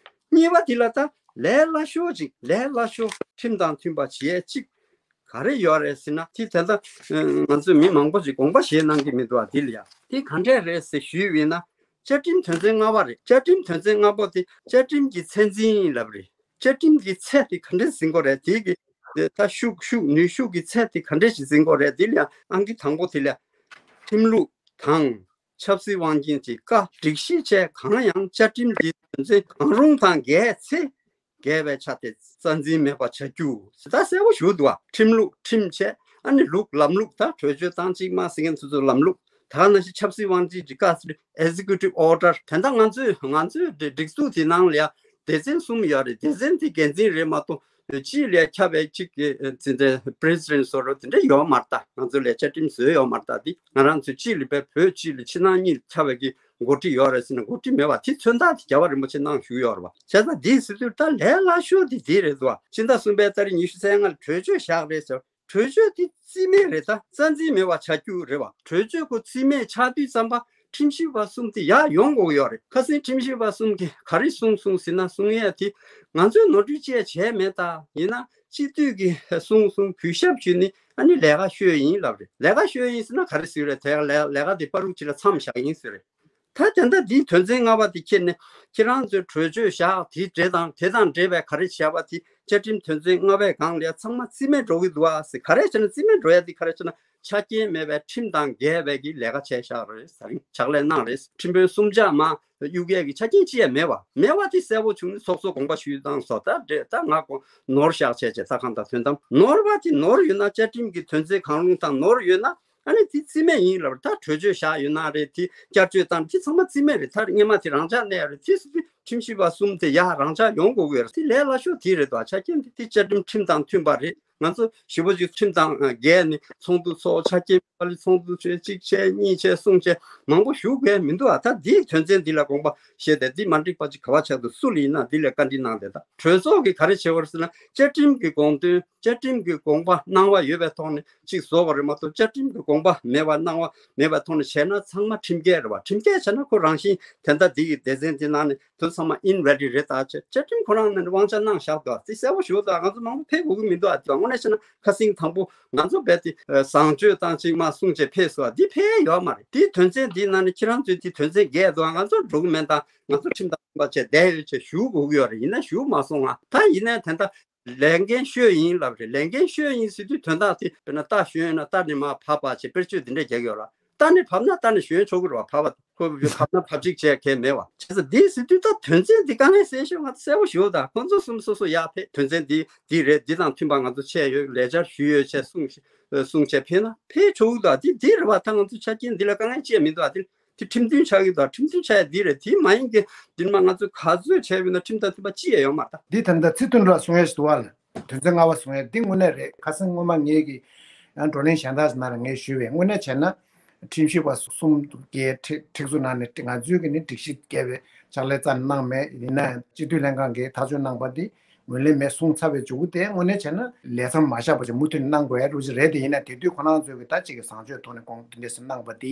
གཉིས་པ་དེ་ལ་ད་ལས་སླ་ཤོས་ཅིག་ལས་སླ་ཤོས་ཁྲིམས་དང་མཐུན་པ་བྱེད་ཡས་གཅིག་ག་རེ་ཡོད་རེད་ཟེར་ན། དེ་ད་ལྟ་ང་ཚོས་མི་མང་པོ་ཅིག་དགོངས་པ་བཞེས་གནང་གི་མི་འདུག་བ། དེ་ལ་ཡ་དེ་ག་འདྲས་རེད་ཟེར་ཞུས་པ་ཡིན་ན། བཅའ་ཁྲིམས་དོན་ཚན་ལྔ་པ་རེད། བཅའ་ཁྲིམས་དོན་ཚན་ལྔ་པ་དེ་བཅའ་ཁྲིམས་ཀྱི་ཚད་འཛིན་ལབ་རེད། བཅའ་ཁྲིམས་ཀྱི་ཚད་དེ་ག་འདྲས་འཛིན་དགོས་རེད། དེ་གི་ད་ཤུགས་ཤུགས་ནུས་ཤུགས་ཀྱི་ཚད་དེ་ག་འདྲས་ཞིག་འཛིན་དགོས་རེད། དེ་ལ་ཡང་ཨང་ཀི་དང་པོ་དེ་ལ་ཁྲིམས་ལུགས་དང་ཆབ་སྲིད་དབང་ཆེན་གྱི་བཀའ་སྒྲིག་གཞི་བཅས་གང་ཡང་བཅའ་ཁྲིམས་ཀྱི་དོན་ཚན་གང་རུང་དང་འགལ་ཚེ་འགལ་བའི་ཆ་དེ་རྩ་འཛིན་མེད་པ་བྱ་རྒྱུ་ཟེར་ད་གསལ་པོ་ཞུ་འདུག་བ། ཁྲིམས་ལུགས་ཁྲིམས་བཅས་ཨ་ནི་ལུགས་ལམ་ལུགས། ད་གྲོས་ཆོད་དང་གཅིག་མ་ཟེར་མཁན་ཚོ་ཚོ་ལམ་ལུགས། ད་ག་ནང་བཞིན་ཆབ་སྲིད་དབང་ཆེན་གྱི་བཀའ་ཟེར་executive order། དེ་འདྲ་ང་ཚོས་ང་ཚོའི་སྒྲིག་འཛུགས་དེ་ནང་ལ་ཡ་སྡེ་ཚན་གསུམ་ཡོད་རེད། སྡེ་ཚན་དེ་འགན་འཛིན་རེད་མ་གཏོགས་སྤྱི་ལ་ཁྱབ་པའི་གཅིག་གི་འཛིན་གྲྭ་president བཟོ་འདྲ་དེ་འདྲ་ཡོད་མ་རེད། ད་ང་ཚོ་ལ་བཅའ་ཁྲིམས་བཟོས་ཡོད་མ་རེད། ད་འདི་ང་རང་ཚོའི་སྤྱི་ལ་བོད་སྤྱི་ལ་ཕྱི་ནང་གཉིས་ལ་ཁྱབ་པའི་གི་འགོ་ཁྲིད་ཡོད་རེད་ཟེར་ན་འགོ་ཁྲིད་མེད་པ། དེ་མཚོན་རྟགས་དེ་རྒྱལ་བ་རིན་པོ་ཆེ་གནང་བཞུགས་ཡོད་རེད་བ། བྱས་ཙང་འདི་ཟེར་དུས་ད་ལས་སླ་ཤོས་དེ་འདི་རེད་བ། ཕྱི་ཟླ་གསུམ་པའི་ཏ་རིག་ཉི་ཤུ་རྩ་ལྔ་ལ་གྲོས་ཆོད་བཞག་རེད་ཟེར། གྲོས་ཆོད་དེ་རྩིས་མེད་རེད། ད་རྩ་འཛིན་མེད་པ་བྱ་རྒྱུ་རེད་བ། གྲོས་ཆོད་ཁོ་རྩིས་མེད་ཆགས་དུས་ཙམ་པ་ཁྲིམས་ཞིབ་པ་གསུམ་དེ་ཡར་ཡོང་དགོས་ཡོད་རེད། ཁ་སང་ཁྲིམས་ཞིབ་པ་གསུམ་གྱིས་ག་རེ་གསུངས་སོང་ཟེར་ན། གསུང་ཡས་དེ་ང་ཚོས་ནོར་འཁྲུལ་ཅི་ཡང་བྱས་མེད། ད་ཡིན་ན་སྤྱི་འཐུས་ཀྱིས་གསུངས་སོང་གུས་ཞབས་ཞུས་ནས་ཨ་ནི་ལས་ཀ་ཤོད་ཡིན་ལབ་རེད། ལས་ཀ་ཤོད་ཡིན་ཟེར་ན་ག་རེ་ཟེར་རེད། དེ་ལས་ལས་ཀ་དེ་བར་དུ་ཅིག་ལ་མཚམས་བཞག་ཡིན་ཟེར་རེད། ད་དེ་འདྲ་འདིའི་དོན་ཚན་ལྔ་པ་དེ་ཁྱེར་ནས་ཁྱེད་རང་ཚོའི་གྲོས་ཆོད་བཞག་དེ་འབྲེལ་དང་དེ་དང་འབྲེལ་བའི་ག་རེ་བྱས་པ་དེ་བཅའ་ཁྲིམས་དོན་ཚན་ལྔ་པའི་སྒང་ལ་ཡ་ཚང་མ་རྩིས་མེད་འགྲོ་གི་འདུག་ཨ་ཟེར། ག་རེ་བྱས་ན་རྩིས་མེད་འགྲོ་ཡ་དེ་ག་རེ་བྱས་ན་ཆ་རྐྱེན་མེད་པའི་ཁྲིམས་དང་འགལ་བའི་གི་ལས་ཀ་བྱས་བཞག་རེད་ཟེར་ཕྱག་ལས་གནང་རེད། ཁྲིམས་དཔོན་གསུམ་ཆ་མ་གཡུག་ཡས་ཀྱི་ཆ་རྐྱེན་ཅི་ཡང་མེད་པ་མེད་པ་དེ་གསལ་པོ་བྱུང་ནས་ཚོགས་གཙོ་དགོངས་པ་ཞུས་བཏང་སོང་། ད་འདྲེ་ད་ང་གོ་ནོར་བཞག་བྱས་བྱས་ད་གང་ལྟར་དོན་དམ་ནོར་བ་དེ་ནོར་ཡོད་ན་བཅའ་ཁྲིམས་ཀྱི་དོན་ཚན་གང་རུང་དང་ནོར་ཡོད་ན། ཨ་ནི་དེ་རྩིས་མེད་ཡིན་ལབ། ད་གྲོས་ཆོད་བཞག་ཡོད་ན་རེད། དེ་བསྐྱར་བཅོས་བཏང་དེ་ཚང་མ་རྩིས་མེད་རེད། ད་སྔོན་མ་དེ་རང་འཇགས་གནས་ཡ་རེད། དེ་སུ་དེ་ཁྲིམས་ཞིབ་པ་གསུམ་དེ་ཡ་རང་འཇགས་ཡོང་དགོས་ཀྱི་རེད། དེ་ལས་སླ་ཤོས་དེ་རེད་དོ། ཆ་རྐྱེན་དེ་དེ་བཅའ་ཁྲིམས་ཁྲིམས་དང་མཐུན་པ་རེད། ང་ཚོ་ཞེ་པོ་ཅིག་ཁྲིམས་དང་འགལ་ནས་ཚོགས་འདུ་ཚོགས་ཆ་རྐྱེན་པ་ལས་ཚོགས་འདུ་བྱས་གཅིག་བྱས་གཉིས་བྱས་གསུམ་བྱས་མང་པོ་ཞུ་དགོས་མི་འདུག་ཨ། ད་དེའི་དོན་ཚན་འདི་ལ་དགོངས་པ་བཞེས་ཏེ་འདི་མ་འགྲིག་པ་ཅིག་ག་བ་ཆགས་འདུག་སུ་ལ་ཡིན་ན་འདི་ལ་བཀའ་འདྲི་གནང་སྟེ། ད་གྲོས་ཚོགས་ཀྱིས་ག་རེ་བྱེད་པ་རེད་ཟེར་ན་བཅའ་ཁྲིམས་ཀྱི་དགོངས་དོན་བཅའ་ཁྲིམས་ཀྱི་དགོངས་པ་གནང་བ་ཡོད་པའི་ཐོག་ནས་ཅིག་བཟོ་བ་རེད་མ་གཏོགས་བཅའ་ཁྲིམས་ཀྱི་དགོངས་པ་མེད་པ་གནང་བ་མེད་པའི་ཐོག་ནས་བྱས་ན་ཚང་མ་ཁྲིམས་འགལ་རེད་བ། ཁྲིམས་འགལ་བྱས་ན་ཁོ་རང་བཞིན་དེ་འདྲ་འདི་ཡི་སྡེ་ཚན་འདི་ནང་ནས་དོན་ཚང་མ་invalid་རེད། ད་བཅའ་བཅའ་ཁྲིམས་ཁོ་རང་ནས་དབང་ཆ་གནང་བཞག་འདུག་བ། དེ་གསལ་པོ་ཞུ་དང་ང་ཚོ་མང་པོ་ཕེབས་དགོས་ཀྱི་མི་འདུག་ཨ། དེ་དངོས་གནས་བྱས་ན་ཁ་སང་དང་པོ་ང་ཚོ་རྦད་དེ་བཟང་སྤྱོད་བཏང་ཅིག་མ་གསུང་བྱས་ཕེབས་སོང་བ། འདི་ཕེབས་ཡོད་མ་རེད། དེའི་དོན་ཚན་འདིའི་ནང་ནས་ཁྱེད་རང་ཚོས་དེ་དོན་ཚན་འགལ་འདུག་ཨ། ང་ཚོ་འགྲོ་གི་མེད་དང་ང་ཚོ་ཁྲིམས་དང་མཐུན་པ་བྱས་བསྡད་ཡོད་ཅེས་ཞུ་དགོས་ཀྱི་ཡོད་རེད། ཡིན་ན་ཞུ་མ་སོང་ང་། ད་ཡིན་ནའི་དེ་འདྲ་ལས་འགན་ཤོས་ཡིན་ལབ་རེད། ལས་འགན་ཤོས་ཡིན་ཟེར་དུས་དོན་དག་དེ་དཔེར་ན་རྟ་ཞོན་ཡོད་ན་རྟ་ནས་མར་བབས་པ་བྱས་དཔེར་བརྗོད་འདི་འདྲ་རྒྱག་གི་ཡོད་ར། རྟ་ནས་བབས་ན་རྟ་ནས་ཞོན་ཆོག་གི་རེད་བ། བབས་པ་ཁོ་བབས་ན་བབས་གཅིག་བྱས་གལ་མེད་བ། བྱས་ཙང་འདི་ཟེར་དུས་ད་དོན་ཚན་འདི་དཀའ་ངལ་སེལ་ཤོག་ང་ཚོ་གསལ་པོ་ཞུ་དང་། ཁོང་ཚོ་གསུམ་སོ་སོ་ཡར་ཕེབས་དོན་ཚན་འདི་འདི་རེད། འདི་དང་མཐུན་པ་ང་ཚོ་བྱས་ཡོད། ལས་འཆར་ཞུས་ཡོད་བྱས་གསུངས་གསུངས་བྱས་ཕེབས་ན་ཕེབས་ཆོག་གི་འདུག་འདི་འདི་རེད་བ། ད་ང་ཚོ་ཆ་རྐྱེན་འདི་ལ་དཀའ་ངལ་ཅི་ཡང་མི་འདུག་འདི་དེ་ཁྲིམས་མཐུན་ཆགས་ཀྱི་འདུག་ཁྲིམས་མཐུན་ཆགས་ཡ་འདི་རེད། དེ་མ་ཡིན་གྱི་འདི་མ་ང་ཚོས་ག་ཚོད་བྱས་ཡོད་ན་ཁྲིམས་དང་མཐུན་པ་ཅི་ཡང་ཡོད་མ་རེད། འདི་ད་ལྟ་ཚེ་བརྟན་ལགས་གསུང་ཡས་ཞིག་འདུག་བ་ལ། དོན་ཚན་ལྔ་པ་གསུང་ཡས་འདི་དངོས་གནས་རེད། ཁ་སང་སྔོན་མ་ངེད་ཀྱི་ཡང་བགྲོ་གླེང་གཞན་དག་ནང་ལ་ངས་ཞུས་པས་དངོས་གནས་བྱས་ན་ཁྲིམས་ཞིབ་པ་གསུམ་གྱི་ཁྲི་ཁྲིག་ཚུགས་ནང་ནས་ང་ཚོའི་གི་ནི་སྒྲིག་གཞི་འགལ་བའི་ཕྱག་ལས་རྩ་ནས་གནང་མེད། ཡིན་ན་ཡང་སྤྱི་འཐུས་ལྷན་ཁང་གིས་ཐག་གཅོད་གནང་པ་འདི་ངོས་ལེན་མེད་གསུངས་ཚར་བའི་མཇུག་གུ་དེ་དངོས་གནས་བྱས་ན་ལས་མཚམས་མ་བཞག་པ་ཅིག་མུ་མཐུད་ནས་གནང་དགོས་ཡ་རུ་ཅིག་རེད། དེ་ཡིན་ན་དེ་དུས་ཁོ་རང་ཚོས་ཀྱི་ད་ཅིག་གི་བཟང་སྤྱོད་ཐོག་ནས་དགོངས་དེ་འདྲས་སེ་གནང་པ་དེ་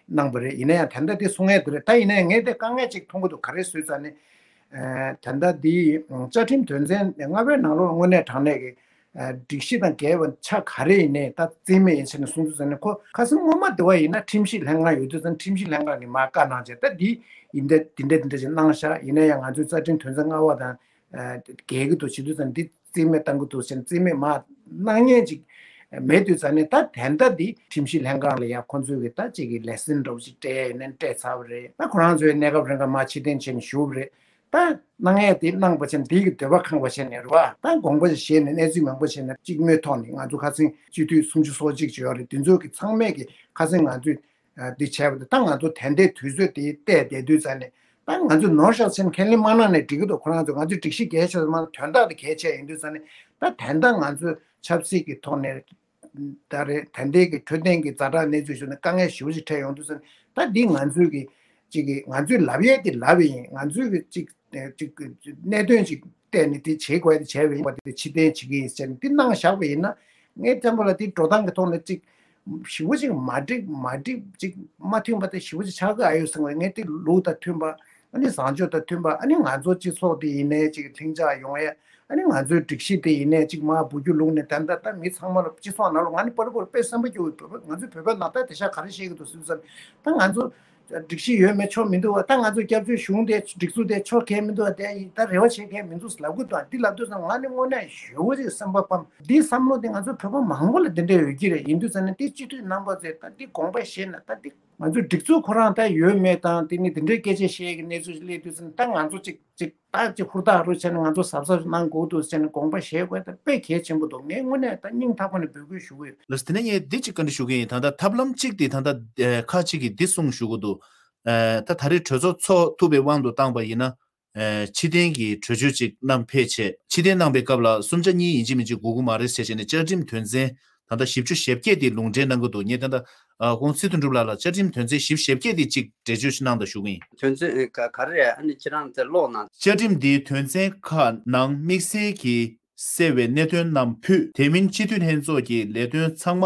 གནང་པ་རེད། ཡིན་ན་ཡང་ད་ལྟ་དེ་གསུང་ཡས་དེ་རེད། ད་ཡིན་ན་ཡང་ངས་དེ་དཀའ་ངལ་ཅིག་མཐོང་གི་འདུག་ག་རེ་ཟེར་ཙང་ནི་ད་ལྟ་དེ་བཅའ་ཁྲིམས་དོན་ཚན་ལྔ་པའི་ནང་ལོགས་དངོས་གནས་དྲང་གནས་ཀྱི་སྒྲིག་གཞི་དང་འགལ་བ་ཆ་ག་རེ་ཡིན་ནའི་ད་རྩིས་མེད་ཡིན་ཟེར་ནས་གསུང་དུས་ཙང་ནི་ཁོ་ཁ་སང་སྔོན་མ་དེ་བ་ཡིན་ན་ཁྲིམས་ཞིབ་ལྷན་ཁང་ཡོད་དུས་ཙང་ཁྲིམས་ཞིབ་ལྷན་ཁང་གིས་མར་བཀའ་གནང་བྱས་ད་དེ་ཡིན་འདྲ་དེ་འདྲ་དེ་འདྲ་ཅིག་གནང་ཤག་ཡིན་ན་ཡང་ང་ཚོའི་རྩ་ཁྲིམས་དོན་ཚན་ལྔ་པ་དང་འགལ་གྱི་འདུག་བྱེད་དུས་ཙང་འདི་རྩིས་མེད་བཏང་གི་འདུག་ཟེར་ནས་རྩིས་མེད་མ་གནང་མཁན་ཅིག་མེད་དུས་ཙང་ནས་ད་ད་ལྟ་འདི་ཁྲིམས་ཞིབ་ལྷན་ཁང་ལ་ཡང་ཁོང་ཚོས་ཀྱི་ད་ཅིག་གི་ལེ་སན་འདྲ་བོ་ཅིག་སྤྲད་ཡ་ཡིན་ན་སྤྲད་ཚར་བ་རེད། ད་ཁོ་རང་ཚོའི་གནས་སྐབས་རིང་ག་མ་ཕྱིར་འཐེན་བྱས་ནས་བཞུགས་པ་རེད། ད་གནང་ཡ་དེ་གནང་པ་ཆེན་འདི་གི་འདོད་པ་ཁེངས་པ་བྱས་ནས་རེད་བ། ད་དགོངས་པ་བཞེས་ནས་གནས་ཚུལ་མང་པོ་བྱས་ནས་གཅིག་མོས་ཐོག་ནས་ང་ཚོ་ཁ་སང་སྤྱི་འཐུས་སུམ་ཅུ་སོ་གཅིག་ཅིག་ཡོད་རེད། དེ་ཚོ་གི་ཚང་མས་ཀྱི་ཁ་སང་ང་ཚོས་འདི་བྱས་པ་དེ་ད་ང་ཚོ་ད་ལྟའི་དུས་ཚོད་དེ་བལྟས་བསྡད་དུས་ཙང་ནས་ད་ང་ཚོས་ནོར་ཤག་ཆེན་ཁས་ལེན་མ་གནང་ནས་འགྲིག་གི་འདུག་ཁོ་རང་ཚོ་ང་ཚོའི་སྒྲིག་གཞི་གལ་ཆེ་ས་མ་དོན་དག་དེ་གལ་ཆེ་ཡིན་དུས་ཙང་ནས་ད་ད་ལྟ་ང་ཚོས་ཆབ་སྲིད་ཀྱི་ཐོག་ནས་ད་རེས་ད་ལྟའི་གི་འཕྲོད་བསྟེན་གྱི་ཛ་དྲག་གནས་ཚུལ་ཞུ་ན་དཀའ་ངལ་ཞེ་པོ་ཅིག་འཕྲད་ཡོང་དུས་ཙང་ད་འདི་ང་ཚོའི་གི་ཅིག་གི་ང་ཚོས་ལབ་ཡས་དེ་ལབ་ཡིན། ང་ཚོའི་གི་ཅིག་ཅིག་གནད་དོན་ཅིག་བལྟས་ནས་དེ་བྱེད་དགོས་དེ་བྱས་པ་ཡིན་པ་དེ་ཕྱིར་འཐེན་བྱེད་ཀྱི་ཡིན་ཟེར་ནས་དེ་གནང་བཞག་པ་ཡིན་ན་ངས་བསམ་པ་ལ་དེ་འགྲོ་སྟངས་ཀྱི་ཐོག་ནས་ཅིག་ཞེ་པོ་ཅིག་མ་འགྲིག་མ་འགྲིག་ཅིག་མ་མཐུན་པ་དེ་ཞེ་པོ་ཅིག་ཆགས་ཀྱི་ཨ་ཡོད་བསམ་པ་ངས་དེ་ལུགས་དང་མཐུན་པ། ཨ་ནི་བཟང་སྤྱོད་དང་མཐུན་པ། ཨ་ནི་ང་ཚོ་སྤྱི་ཚོགས་དེ་ཡིན་ནའི་ཅིག་ལྷིང་འཇགས་ཡོང་ཡས། ཨ་ནི་ང་ཚོའི་སྒྲིག་གཞི་དེ་ཡིན་ནའི་ཅིག་མར་འབུར་རྒྱུ་བླུགས་ནས་ད་ལྟ་ད་མི་ཚང་མ་ལ་སྤྱི་ཚོགས་ནང་ལ་ང་ནི་པར་པར་དཔེ་སེམས་པ་སྐྱོ་བའི་བོད་པ་ང་ཚོའི་བོད་པ་ནང་ད་དེ་ཤ་ག་རེ་བཤད་ཀྱི་འདུག་ཟེར་ཙང་ད་ང་ཚོ་སྒྲིག་གཞི་ཡོད་མེད་ཆོ་མི་འདུག་བ། ད་ང་ཚོ་སྐྱབས་བཅོལ་གཞུང་དེ་སྒྲིག་འཛུགས་དེ་ཆོ་གལ་མི་འདུག་བ། དེ་ད་རེ་བ་བྱེད་མཁན་མི་འདུག་ལབ་གི་འདུག་འདི་ལབ་དུས་ཙང་ང་ནི་དངོས་གནས་ཞེ་པོ་ཅིག་སེམས་པ་ཕམ། འདི་བསམ་བློ་དེ་ང་ཚོ་བོད་པ་མང་པོ་ལ་འདི་འདྲ་ཡོད་ཀྱི་རེད། ཡིན་དུས་ཙང་ནི་དེ་སྤྱི་འཐུས་རྣམ་པ་ཚོས་ད་འདི་དགོངས་པ་བཞེས་ན་ད་འདི། ང་ཚོའི་སྒྲིག་འཛུགས་ཁོ་རང་ད་ཡོད་མེད་དང་དེ་ནི་དེ་འདྲའི་སྐད་ཆ་བཤད་ཀྱི་གནས་ཚུལ་སླེབས་དུས་ཙམ་ད་ང་ཚོ་ཅིག་ཅིག་ད་ཅིག་ཧུར་ཐག་རུ་བྱས་ནས་ང་ཚོ་གཟབ་གཟབ་གནང་དགོས་འདུག་ཟེར་ནས་དགོངས་པ་བཞེས་དགོས་ད་དཔེ་གལ་ཆེན་པོ་འདུག་ངས་དངོས་གནས་ད་སྙིང་ཐག་པ་ནས་འབོད་སྐུལ་ཞུ་གི་ཡོད། ལགས་དེ་ནས་ངས་འདི་ཅིག་བཀའ་འདྲི་ཞུ་གི་ཡིན། ད་ལྟ་ཐབས་ལམ་གཅིག་དེ་ད་ལྟ་ཁག་ཅིག་གིས་འདི་གསུངས་ཞུ་གི་འདུག་ད་ད་རེས་གྲོས་ཚོགས་ཚོགས་ཐུབ་པའི་དབང་དུ་བཏང་པ་ཡིན་ན། ཕྱིར་འཐེན་གྱི་གྲོས་ཆོད་ཅིག་བསྣམས་ཕེབས་བྱས་ཕྱིར་འཐེན་གནང་པའི་སྐབས་ལ་གསུམ་ཆ་གཉིས་ཡིན་གཅིག་མིན་གཅིག་དགོས་ཀྱི་མ་རེད་ཟེར་བྱས་ནས་བཅའ་ཁྲིམས་དོན་ཚན་ད་ལྟ་བཞི་བཅུ་ཞེ་བརྒྱད་དེ་ལུང་འདྲེན་གནང་གི་འདུག་ངས་ད་ལྟ་ཁོང་ཚེ་བརྟན་གྲུབ་ལགས་ལ་བཅའ་ཁྲིམས་དོན་ཚན་བཞི་བཅུ་ཞེ་བརྒྱད་དེ་གཅིག་འགྲེལ་བརྗོད་ཅིག་གནང་དང་ཞུ་གི་ཡིན། དོན་ཚན་ག་ག་རེ་རེད། ཨ་ནི་ཁྱེད་རང་ཚོས་ཀློག་གནང་། བཅའ་ཁྲིམས་འདིའི་དོན་ཚན་ཁག་ནང་དམིགས་བསལ་གྱིས་གསལ་བའི་གནད་དོན་རྣམས་ཕུད། དེ་མིན་སྤྱི་འཐུས་ལྷན་ཚོགས་ཀྱི་ལས་དོན་ཚང་མ་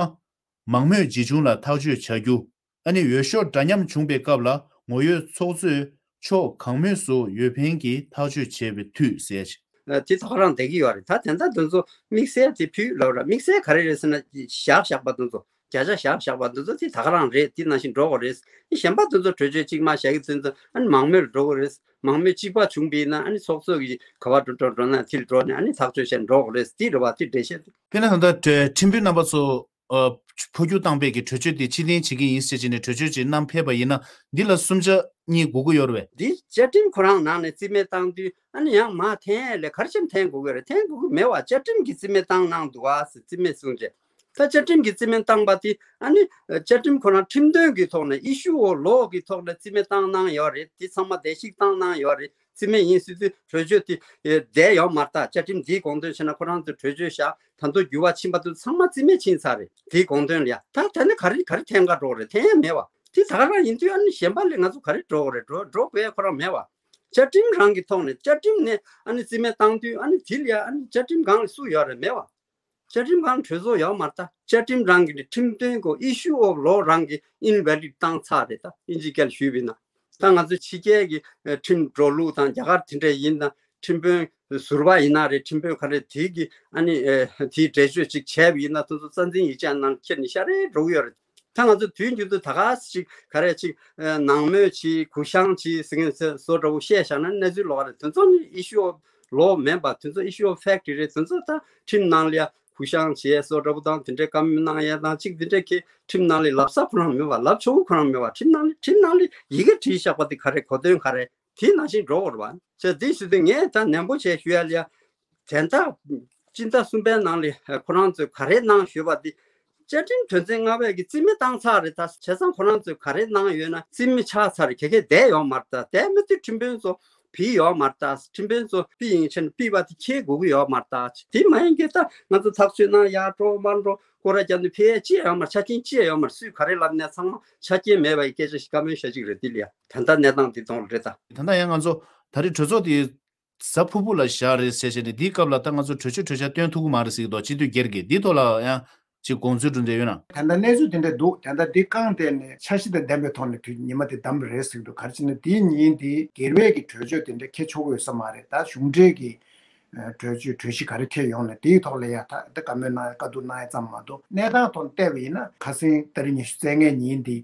མང་མོས་ཇི་བྱུང་ལ་ཐག་གཅོད་བྱ་རྒྱུ། ཨ་ནི་འོས་ཤོག་འདྲ་མཉམ་བྱུང་པའི་སྐབས་ལ་ངོ་ཡོད་ཚོགས་གཙོས་ཕྱོགས་གང་མོས་སུ་འོས་འཕེན་གྱིས་ཐག་གཅོད་བྱེད་པའི་འཐུས་ཟེར། ཨ་དེ་ཐོག་རང་བསྡད་ཀྱི་ཡོད་རེད། ད་དེ་འདྲ་དེ་ཚོ་དམིགས་བསལ་དེ་ཕུད་ལབ་ར། དམིགས་བསལ་ག་རེ་རེད་ཟེར་ན་བཞག་བཞག་པ་དེ་ཚོ་ བརྒྱ་ཆ་བཞག་བཞག་པ་འདི་ཚོ་དེ་ད་ག་རང་རེད། དེ་ནང་བཞིན་འགྲོ་དགོས་རེད། དེ་གཞན་པ་དེ་ཚོ་གྲོས་ཆོད་གཅིག་མ་བཞག་གི་དེ་ཚོ་ཨ་ནི་མང་མོས་ལ་འགྲོ་དགོས་རེད། མང་མོས་གཅིག་པ་བྱུང་པ་ཡིན་ན་ཨ་ནི་ཚོགས་གཙོ་གི་ག་པར་འགྲོ་འགྲོ་འགྲོ་ན་དེ་ལ་འགྲོ་ནས་ཨ་ནི་ཐག་གཅོད་བྱས་འགྲོ་དགོས་རེད། དེ་རེད་བ། དེ་འགྲེལ་བཤད། དཔེར་ན་ད་ལྟ་ཁྲིམས་དཔོན་རྣམ་པ་ཚོ་ཨ་འཕོ་འགྱུར་བཏང་པའི་གི་གྲོས་ཆོད་དེ་ཕྱིར་འཐེན་བྱེད་ཀྱི་ཡིན་ཟེར་བྱས་ནས་གྲོས་ཆོད་ཅིག་བསྣམས་ཕེབས་པ་ཡིན་ན་འདི་ལ་གསུམ་ཆ་གཉིས་དགོས་ཀྱི་ཡོད་རེད་པས། འདི་བཅའ་ཁྲིམས་ཁོ་རང་ནང་ནས་རྩིས་མེད་བཏང་དུས་ཨ་ནི་ཡང་མར་འཐེན་ཡས་ལས་ག་རེ་བྱས་ནས་འཐེན་དགོས་ཀྱི་རེད། འཐེན་དགོས་ཀྱི་མེད་བ། བཅའ་ཁྲིམས་ཀྱིས་རྩིས་མེད་བཏང་གནང་འདུག་བ་ཟེར་རྩིས་མེད་གསུངས་རྗེས། ད་བཅའ་ཁྲིམས་ཀྱིས་རྩིས་མེད་བཏང་པ་དེ་ཨ་ནི་བཅའ་ཁྲིམས་ཁོ་རང་ཁྲིམས་དོན་གྱི་ཐོག་ནས་issue of law གི་ཐོག་ནས་རྩིས་མེད་བཏང་གནང་ཡོད་རེད། དེ་ཚང་མ་བརྡལ་བཤིག་བཏང་གནང་ཡོད་རེད། རྩིས་མེད་ཡིན་ཟེར་དུས་གྲོས་ཆོད་དེ་བསྡད་ཡོད་མ་རེད། ད་བཅའ་ཁྲིམས་འདིའི་དགོངས་དོན་བྱས་ན་ཁོ་རང་ཚོས་གྲོས་ཆོད་བཞག་ད་དུང་འགྱུར་བ་ཕྱིན་པ་དེ་ཚང་མ་རྩིས་མེད་ཕྱིན་ཚར་རེད། དེའི་དགོངས་དོན་ལ་ཡ་ད་ད་ནི་ག་རེ་ག་རེ་འཐེན་ག་འགྲོ་རེད། འཐེན་ཡས་མེད་བ། དེ་ད་ག་རང་ཡིན་དུས་ཨ་ནི་གཞན་པ་ལ་ང་ཚོ་ག་རེ་འགྲོ་དགོས་རེད། འགྲོ་འགྲོ་དགོས་ཡས་ཁོ་རང་མེད་བ། བཅའ་ཁྲིམས་རང་གི་ཐོག་ནས་བཅའ་ཁྲིམས་ནས་ཨ་ནི་རྩིས་མེད་བཏང་དུས་ཨ་ནི་དེ་ལ་ཡ་ཨ་ནི་བཅའ་ཁྲིམས་སྒང་ལ་སུ་ཡོད་རེད། མེད་བ། བཅའ་ཁྲིམས་སྒང་གྲོས་ཚོགས་ཡོད་མ་རེད། ད་བཅའ་ཁྲིམས་རང་གི་ནི་ཁྲིམས་དོན་གོ་issue of law རང་གི་invalid བཏང་ཚར་རེད། ད་དབྱིན་ཇིའི་སྐད་ལ་ཞུས་པ་ཡིན་ན། ད་ང་ཚོ་ཕྱི་རྒྱལ་གྱི་ཨ་ཁྲིམས་འགྲོ་ལུགས་དང་རྒྱ་གར་དེ་འདྲ་ཡིན་ན་ཁྲིམས་དཔོན་ཟུར་པ་ཡིན་ན་རེད། ཁྲིམས་དཔོན་ག་རེ་དེའི་གི་ཨ་ནི་ཨ་དེའི་འགྲེལ་བརྗོད་ཅིག་བྱས་པ་ཡིན་ན་དེ་ཚོ་རྩ་འཛིན་ཡིག་ཆ་ནང་འཁྱེར་ནས་ཤ་རེ་འགྲོ་གི་ཡོད་རེད། ད་ང་ཚོ་དུས་རྒྱུན་དུ་ད་ག་ཅིག་ག་རེ་ཅིག་ཨ་ནང་མོལ་བྱེད། གུ་བཤངས་བྱེད་ཟེར་མཁན་བཟོ་འདྲ་བོ་བཤད་བཞག་ན་གནས་ཚུལ་ལོགས་རེད། དེ་ཚོ་ནི་issue of law མིན་པ། དེ་ཚོ་issue of fact རེད། དེ་ཚོ་ད་ཁྲིམས་ནང་ལ་ཡ་གུ་བཤངས་བྱེད་བཟོ་འདྲ་བོ་དང་དེ་འདྲའི་བཀའ་མོལ་གནང་ཡ་དང་ཅིག་དེ་འདྲའི་གི་ཁྲིམས་ནང་ལ་ལབ་ས་ཁོ་རང་མེད་པ། ལབ་ཆོག་གི་ཁོ་རང་མེད་པ། ཁྲིམས་ནང་ལ་ཁྲིམས་ནང་ལ་ཡི་གེ་བྲིས་བཞག་པ་དེ་ག་རེ་གོ་དོན་ག་རེ། དེ་ནང་བཞིན་འགྲོ་དགོས་རེད་བ། ཅེས་དེ་ཞུ་དུས་ངས་ད་ནན་པོ་བྱས་ཞུ་ཡ་ལ་ཡ། དན་རྟགས་སྤྱི་ཟླ་གསུམ་པའི་ནང་ལ་ཁོ་རང་ཚོས་ག་རེ་གནང་ཞུས་པ་འདི་བཅའ་ཁྲིམས་དོན་ཚན་ལྔ་པའི་གི་རྩིས་མེད་བཏང་ཚར་རེད། ད་བྱས་ཙང་ཁོ་རང་ཚོས་ག་རེ་གནང་ཡོད་ན་རྩིས་མེད་ཆགས་ཚར་རེད། ག་གེ་བསྡད་ཡོད་མ་རེད། ད་བསྡད་མི་དེ་ཁྲིམས་དཔོན་ཚོ་ཕུད་ཡོད་མ་རེད། ད་ཁྲིམས་དཔོན་ཚོ་ཕུད་ཡིན་ཕྱིན་ཕུད་པ་དེ་འཁྱེར་དགོས་ཀྱི་ཡོད་མ་རེད། ད་དེ་མ་ཡིན་གི་ད་ང་ཚོ་ཐག་གཅོད་གནང་ཡག་འགྲོ་མ་འགྲོ་སྐོར་ར་རྒྱབ་ནས་ཕུད་ཡས་ཅི་ཡང་ཡོད་མ་རེད། ཆ་རྐྱེན་ཅི་ཡང་ཡོད་མ་རེད། སུས་ག་རེ་ལབ་ནས་ཚང་མ་ཆ་རྐྱེན་མེད་པའི་སྐད་ཆ་ཞིག་བཀའ་མོལ་བཤད་ཀྱི་རེད། དེ་ལ་ཡ་ད་ལྟ་གནས་སྟངས་འདི་གཏོང་རེད་ད། ད་ལྟ་ཡང་ང་ཚོ་ད་རེས་གྲོས་ཚོགས་དེ་གཟའ་ཕུར་བུ་ལ་བཞག་རེད་ཟེར་བྱས་ནས་འདིའི་སྐབས་ལ་ད་ང་ཚོ་གྲོས་ཆོད་གྲོས་འཆར་བཏོན་ཐུབ་ཀྱི་མ་རེད་ཟེར་གྱི་འདུག་སྤྱི་འཐུས་སྒེར་གྱིས་འདིའི་ཐོག་ལ་ཡང་ཅིག་དགོངས་ཚུལ་འགྲོ་འདོད་ཡོད་ན། ད་ལྟ་གནས་ཚུལ་དེ་འདྲ་འདུག་ད་ལྟ་འདི་རྐང་བལྟས་ནས་འཆར་གཞི་དང་ལྡན་པའི་ཐོག་ནས་དུས་ཉི་མ་དེ་བདམས་པ་རེད་ཟེར་གྱི་འདུག་ག་རེ་བྱས་ན་དེའི་ཉིན་དེ་སྒེར་བའི་གི་གྲོས་ཆོད་དེ་འདྲ་འཁྱེར་ཆོག་གི་ཡོད་ས་མ་རེད། ད་གཞུང་འབྲེལ་གྱི་གྲོས་ཆོད་གྲོས་གཞི་ག་རེ་འཁྱེར་ཡོང་ནས་དེའི་ཐོག་ལ་ཡ་ད་ད་བཀའ་མོལ་གནང་ཡ་བཀའ་བསྡུར་གནང་ཡ་ཙམ་མ་གཏོགས་གནས་སྟངས་ཐོག་ནས་བལྟས་པ་ཡིན་ན་ཁ་སང་ཏ་རིག་ཉི་ཤུ་རྩ་ལྔའི་ཉིན་དེ།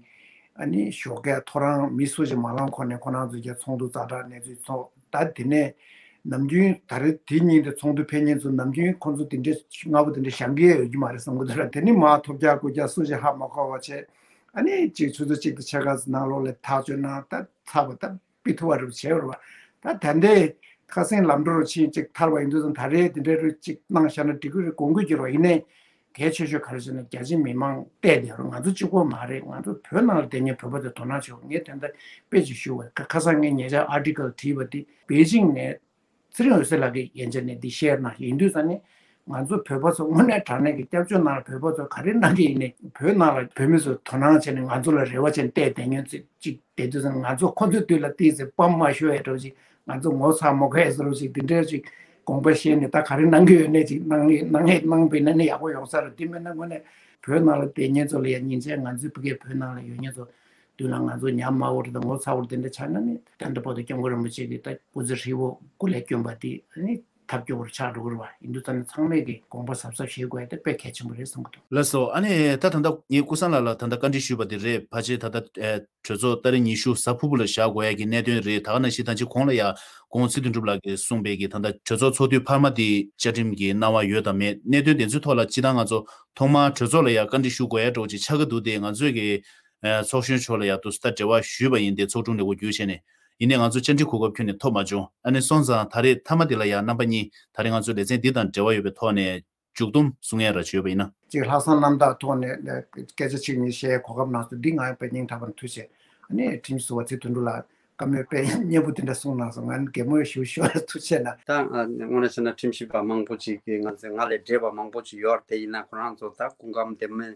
ཨ་ནི་ཞོགས་ཀས་ཐོ་རངས་མི་སུ་ཞིག་མ་ལངས་གོང་ནས་ཁོ་རང་ཚོའི་རྒྱ་ཚོགས་འདུ་ཛ་དྲག་གནས་ཚུལ་ཚོགས། ད་དེ་ནས་ནམ་རྒྱུན་ད་རེས་དེ་ཉིན་དེ་ཚོགས་འདུ་ཕེབས་མཁན་ཚོ་ནམ་རྒྱུན་ཁོང་ཚོ་དེ་འདྲའི་སྔ་པོ་དེ་འདྲ་བཞེངས་ཀྱི་ཡོད་ཀྱི་མ་རེད་བསམ་གྱི་འདུག་ར། དེ་ནི་མར་ཐོབ་རྒྱག་རྐུབ་རྒྱག་སུ་ཞིག་ཧ་མ་གོ་བ་བྱས། ཨ་ནི་ཅིག་ཆུ་ཚོད་གཅིག་དང་ཕྱེད་ཀ་ནང་ལོགས་ལ་ཐག་གཅོད་གནང་། ད་ཚར་བ་ད་ཕུད་ཐུབ་པ་རེད་བྱས་པ་རེད་བ། ད་ད་ལྟའི་ཁ་སང་ལམ་འགྲོ་རུ་ཕྱིན་ཅིག་ཐར་བ་ཡིན་དུས་ཙང་ད་རེས་དེ་འདྲའི་རུ་ཅིག་གནང་བཞག་ན་འགྲིག་གི་རེད་དགོངས་ཀྱི་ཡོད་རེད་བ། ཡིན་ནའི་གལ་ཆེ་ཤོས་ག་རེ་ཟེར་ན་རྒྱ་ཆེ་མི་མང་བལྟས་བསྡད་རུང་ང་ཚོ་གཅིག་པོ་མ་རེད། ང་ཚོ་བོད་ནང་ལ་བསྡད་མཁན་བོད་པ་ཚོས་དོ་སྣང་བྱེད་དགོས། ངས་དེ་འདྲ་དཔེ་ཅིག་ཞུ་བ། ཁ་ཁ་སང་ངས་ཉེ་ཆར་ཨར་ཊི་ཀལ་བྲིས་པ་འདི་པེ་ཅིང་ནས་ཚེ་རིང་འོད་ཟེར་ལགས་ཀྱིས་ཡན་ཆད་ནས་འདི་ཤེར་གནང་། ཡིན་དུས་ཙང་ནས་ང་ཚོ་བོད་པ་ཚོ་དངོས་གནས་དྲང་གནས་ཀྱི་སྐྱབས་བཅོལ་ནང་ལ་བོད་པ་ཚོ་ག་རེ་གནང་གི་ཡིན་ནའི་བོད་ནང་ལ་བོད་མི་ཚོ་དོ་སྣང་བྱས་ནས་ང་ཚོ་ལ་རེ་བ་བྱས་ནས་བལྟས་བསྡད་མཁན་ཚོ་ཅིག་བསྡད་དུས་ཙང་ང་ཚོ་ཁོ་ཚོའི་དུས་ལ་ཏོག་ཙམ་དཔའ་མ་ཤོར་ཡ་འདྲ་བོ་ཅིག་ང་ཚོ་ངོ་ཚ་མ་དགོས་ཡ་བཟོ་འདྲ་བོ་ཅིག་འདི་འདྲའི་ཅིག་དགོངས་པ་བཞེས་ནས་ད་ག་རེ་གནང་གི་ཡོད་ནའི་ཅིག་གནང་གནང་ཡས་གནང་བས་ན་ནི་ཡག་པོ་ཡོང་ས་རེད། དེ་མིན་ན་དངོས་གནས་བོད་ནང་ལ་བསྡད་མཁན་ཚོ་ལ་ཡ་སྙིང་རྗེ། ང་ཚོའི་ཕ་གིའི་བོད་ནང་ལ་ཡོད་མཁན་ཚོ་དུས་ལ་ང་ཚོ་ཉམས་དམའ་བོ་རེད་དང་ངོ་ཚ་བོ་རེད། དེ་འདྲ་ཆགས་ན་ནི་ད་ལྟ་བར་དུ་སྐྱབས་མགོན་རིན་པོ་ཆེ་གིས་ད་སྐུ་ཚེ་ཧྲིལ་བོ་སྐུ་ལས་བསྐྱོན་པ་དེ་ནི་ཐབས་སྐྱོ་བོར་ཆགས་འགྲོ་གི་རེད་བ། ཡིན་དུས་ཙང་ནི་ཚང་མས་ཀྱི་དགོངས་པ་གཟབ་གཟབ་བཞེས་དགོས་ཡ་དེ་དཔེ་གལ་ཆེན་པོ་རེད་བསམ་གྱི་འདུག་ལགས་སོ། ཨ་ནི་ད་ད་ལྟ་ངས་ཀུན་བཟང་ལགས་ལ་ད་ལྟ་བཀའ་འདྲི་ཞུས་པ་དེ་རེད། ཕལ་ཆེར་ད་ལྟ་ཨེ་གྲོས་ཚོགས་ཏ་རིག་ཉི་ཤུ་གཟའ་ཕུར་བུ་ལ་བཞག་དགོས་ཡ་གི་གནད་དོན་རེད། ད་ག་ནང་བཞིན་ད་ཅི་གོང་ལ་ཡ་གོང་ཚེ་དོན་གྲུབ་ལགས་ཀྱིས་གསུངས་པའི་གི་ད་ལྟ་གྲོས་ཚོགས་ཚོགས་དུས་འཕར་མ་དེ་བཅའ་ཁྲིམས་ཀྱི་གནང་བ་ཡོད་དམ་མེད། གནད་དོན་དེ་ཚོའི་ཐོག་ལ་སྤྱིར་བཏང་ང་ཚོ་ཐོག་མར་གྲོས་ཚོགས་ལ་ཡ་བཀའ་འདྲི་ཞུ་དགོས་ཡ་འདྲ་བོ་ཅིག་ཆགས་ཀྱི་འདུག་དེ་ང་ཚོས་ཀྱི་ཨ་ཚོགས་གཞོན་མཆོག་ལ་ཡ་དུ་ད་འབྲེལ་བ་ཞུས་པ་ཡིན། དེ་ཚོགས་དྲུང་ལས་འགུལ་བརྒྱུད་བྱས་ནས། ཡིན་ནའི་ང་ཚོ་བཅར་འདྲི་གོ་སྐབས་ཁྱོན་ནས་ཐོབ་མ་བྱུང་། ཨ་ནི་སོང་ཙང་ད་རེས་མཐའ་མ་དེ་ལ་ཡང་རྣམ་པ་གཉིས་ད་རེས་ང་ཚོའི་ལེ་ཚན་འདི་དང་འབྲེལ་བ་ཡོད་པའི་ཐོག་ནས་མཇུག་བསྡོམས་གསུང་ཡས་ར་བྱོས་པ་ཡིན་ན། གཅིག་ལྷག་བསམ་རྣམ་དག་ཐོག་ནས་སྐད་ཆ་གཅིག་གཉིས་བཤད་གོ་སྐབས་གནང་སོང་། འདི་ང་ཡང་དཔེ་སྙིང་ཐག་པ་ནས་ཐུགས་རྗེ་ཆེ། ཨ་ནི་ཁྲིམས་ཞིབ་ཟུར་པ་ཚེ་དོན་གྲུབ་ལགས་བཀའ་མོལ་དཔེ་སྙན་པོ་དེ་འདྲ་གསུངས་གནང་སོང་། ང་ནི་གད་མོ་ཞུ་ཞུ་བ་ཐུགས་རྗེ་ཆེ་གནང་། ད་དངོས་གནས་བྱས་ན་ཁྲིམས་ཞིབ་པ་མང་པོ་ཅིག་གིས་ང་ཚོས་ང་ལས་བགྲེས་པ་མང་པོ་ཅིག་ཡོད་རེད། དེ་ཡིན་ན་ཁོ་རང་ཚོ་ད་སྐུ་ཁམས་བདེ་མོ་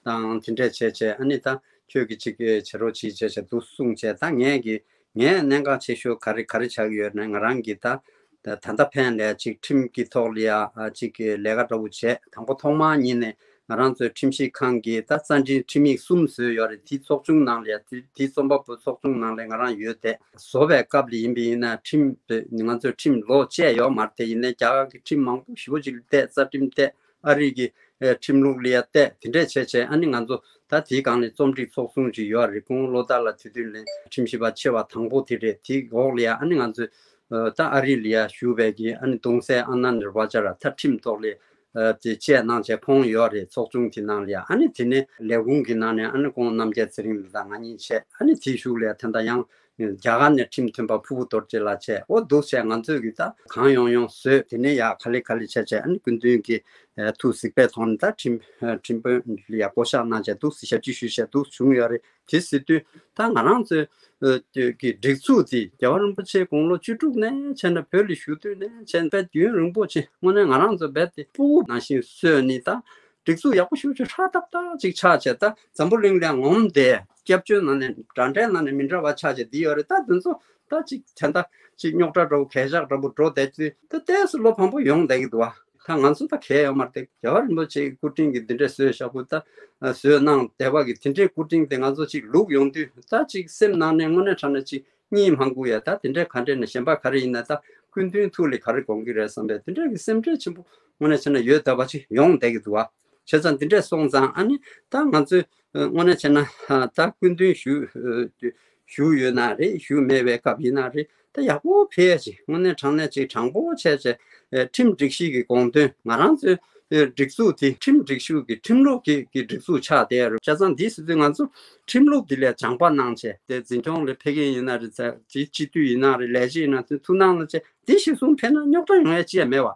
དང་དེ་འདྲས་བྱས་བྱས། ཨ་ནི་ད་ཁྱོད་ཀྱིས་ཅིག་བྱེད་རོགས་གྱིས་བྱས་བྱས་འདུག་གསུངས་བྱས། ད་ངས་ཀྱི་ངས་གནད་འགག་ཆེ་ཤོས་ག་རེ་ག་རེ་ཆགས་ཀྱི་ཡོད་ན། ང་རང་གིས་ད་ད་ད་ལྟ་ཕན་ལས་ཅིག་ཁྲིམས་ཀྱི་ཐོག་ལ་ཡ་ཅིག་གི་ལས་ཀ་འདྲ་བོ་བྱས། དང་པོ་ཐོག་མར་ཉིད་ནས་ང་རང་ཚོའི་ཁྲིམས་ཞིབ་ཁང་གིས་ད་རྩ་འཛིན་ཁྲིམས་ཡིག་གསུམ་བཟོས་ཡོད་རེད། དེ་ཚོགས་ཆུང་ནང་ལ་ཡ་དེ་དེ་རྩོམ་པ་པོ་ཚོགས་ཆུང་ནང་ལ་ང་རང་ཡོད། དེ་བཟོ་བའི་སྐབས་ལ་ཡིན་པ་ཡིན་ན་ཁྲིམས་ང་ཚོའི་ཁྲིམས་ལོ་བཅད་ཡོད་མ་རེད། དེ་ཡིན་ནའི་རྒྱ་གར་གྱི་ཁྲིམས་མང་པོ་ཞེ་པོ་ཅིག་བལྟས། རྩ་ཁྲིམས་བལྟས། ཨ་རི་གི་ཨེ་ཁྲིམས་ལུགས་ལ་ཡ་བལྟས་དེ་འདྲས་བྱས་བྱས། ཨ་ནི་ང་ཚོ་ད་དེའི་སྒང་ནས་རྩོམ་སྒྲིག་ཚོགས་ཆུང་ཅིག་ཡོད་རེད། སྐུ་ངོ་བློ་བདག་ལགས་དེ་དུས་ལ་ཁྲིམས་ཞིབ་པ་ཆེ་བ་དང་པོ་དེ་རེད། དེའི་འོག་ལ་ཡ་ཨ་ནི་ང་ཚོས་ཨ་ད་ཨ་རི་ལ་ཡ་བཞུགས་པའི་གི་ཨ་ནི་གདུང་སྲས་ཨ་ན་ནིར་བྷ་ཅ་ར་ད་ཁྲིམས་ཐོག་ལ་ཨ་དེ་བཅས་གནང་བྱས་ཕོན་ཡོད་རེད། ཚོགས་ཆུང་དེ་ནང་ལ་ཡ། ཨ་ནི་དེ་ནས་ལས་ཁུངས་ཀྱི་ནང་ནས་ཨ་ནི་སྐུ་ངོ་རྣམ་རྒྱལ་ཚེ་རིང་ལགས་དང་ང་གཉིས་བྱས། ཨ་ནི་དེའི་གཞུག་ལ་ཡ་ད་ལྟ་ཡང་རྒྱ་གར་ནས་ཁྲིམས་མཐུན་པ་ཕུར་བུ་རྡོ་རྗེ་ལགས་བྱས། ཨོ་འདུག་བྱས་ང་ཚོས་གི་ད་གང་ཡོང་ཡོང་བཟོས། དེ་ནས་ཡ་ག་ལེ་ག་ལེ་བྱས་བྱས། ཨ་ནི་སྐུ་མདུན་གྱི་ཨ་ཐུགས་གཟིགས་པའི་ཐོག་ནས་ད་ཁྲིམས་ཨ་ཁྲིམས་དཔོན་ལ་ཡ་བསྐོ་གཞག་གནང་བྱས་འདུག་ཟེར་ཞབས་ཕྱི་ཞུས་བྱས་འདུག་བྱུང་ཡོད་རེད། དེ་ཟེར་དུས་ད་ང་རང་ཚོའི་ཨ་གི་སྒྲིག་འཛུགས་དེ་རྒྱལ་བ་རིན་པོ་ཆེ་དགུང་ལོ་བཅུ་དྲུག་ནས་བྱས་ན་བོད་ལ་བཞུགས་དུས་ནས་བྱས་ན་དཔེ་རྒྱུན་རིང་པོ་ཅིག་དངོས་གནས་ང་རང་ཚོ་རྦད་དེ་ཕྲུ་གུ་ནང་བཞིན་བཟོས་ནས་ད་སྒྲིག་འཛུགས་ཡག་པོ་ཞེ་པོ་ཅིག་ཧྲག་ཏག་ཏག་ཅིག་ཆགས་བྱས། ད་འཛམ་བུ་གླིང་ལ་ངོམ་སྟེ་སྐྱབས་བཅོལ་ནང་ནས་འདྲ་འདྲའི་ནང་ནས་མི་འདྲ་བ་ཆགས་བྱས་བསྡད་ཡོད་རེད། ད་དེ་ཚོ་ད་ཅིག་དེ་འདྲ་ཅིག་རྙོག་དྲ་འདྲ་བོ་གད་བཞག་འདྲ་བོ་འགྲོ་བསྡད་དུས་ད་ཏོག་ཙམ་བློ་ཕམ་པོ་ཡོང་བསྡད་ཀྱི་འདུག་བ། ད་ང་ཚོ་ད་གལ་ཡོད་མ་རེད་དེ། རྒྱལ་བ་རིན་པོ་ཆེའི་སྐུ་དྲིན་གྱིས་འདི་འདྲས་བཟོས་བཞག་པོ་ད་བཟོས་གནང་བསྡད་པ་གི་དེ་འདྲའི་སྐུ་དྲིན་དེ་ང་ཚོ་ཅིག་ལུག་ཡོང་དུས་ད་ཅིག་སེམས་ནང་ནས་དངོས་གནས་དྲང་གནས་ཅིག་གཉིད་མ་འགུག་ཡ། ད་དེ་འདྲས་ག་འདྲས་ནས་གཞན་པ་ག་རེ་ཡིན་ན་ད་སྐུ་མདུན་ཐུགས་ལ་ག་རེ་དགོངས་ཀྱི་རེད་བསམ་པའི་དེ་འདྲས་ཀྱི་སེམས་ཁྲལ་ཆེན་པོ་དངོས་གནས་བྱས་ན་ཡོད་བསྡད་པ་ཅིག་ཡོང་བསྡད་ཀྱི་འདུག་བ། བྱས་ཙང་དེ་འདྲས་སོང་ཙང་ཨ་ནི་ད་ང་ཚོས་དངོས་གནས་བྱས་ན་ད་སྐུ་མདུན་ཞུ་ཞུ་ཡོད་ན་རེད། ཞུ་མེད་པའི་སྐབས་ཡིན་ན་རེད། ད་ཡག་པོ་ཕེབས་ཡ་ཅིག་དངོས་གནས་དྲང་གནས་ཅིག་དྲང་པོ་བྱས་བྱས། ཨེ་ཁྲིམས་སྒྲིག་གཞི་གི་དགོངས་དོན་ང་རང་ཚོའི་ཨེ་སྒྲིག་འཛུགས་དེ་ཁྲིམས་སྒྲིག་གཞི་གི་ཁྲིམས་ལུགས་ཀྱི་གི་སྒྲིག་འཛུགས་ཆགས་བསྡད་ཡོད་རེད། བྱས་ཙང་འདི་ཟེར་དུས་ང་ཚོ་ཁྲིམས་ལུགས་འདི་ལ་སྦྱངས་པ་གནང་བྱས་ཏེ་འཛིན་སྐྱོང་ལ་ཕེབས་མཁན་ཡིན་ན་རེད། ཚ་དེ་སྤྱི་འཐུས་ཡིན་ན་རེད། ལས་བྱེད་ཡིན་ན་དེ་ཐུགས་སྣང་གནང་བྱས་འདི་གཞིར་བཟུང་ཕེབས་ན་རྙོག་དྲ་ཡོང་ཡ་ཅི་ཡང་མེད་བ།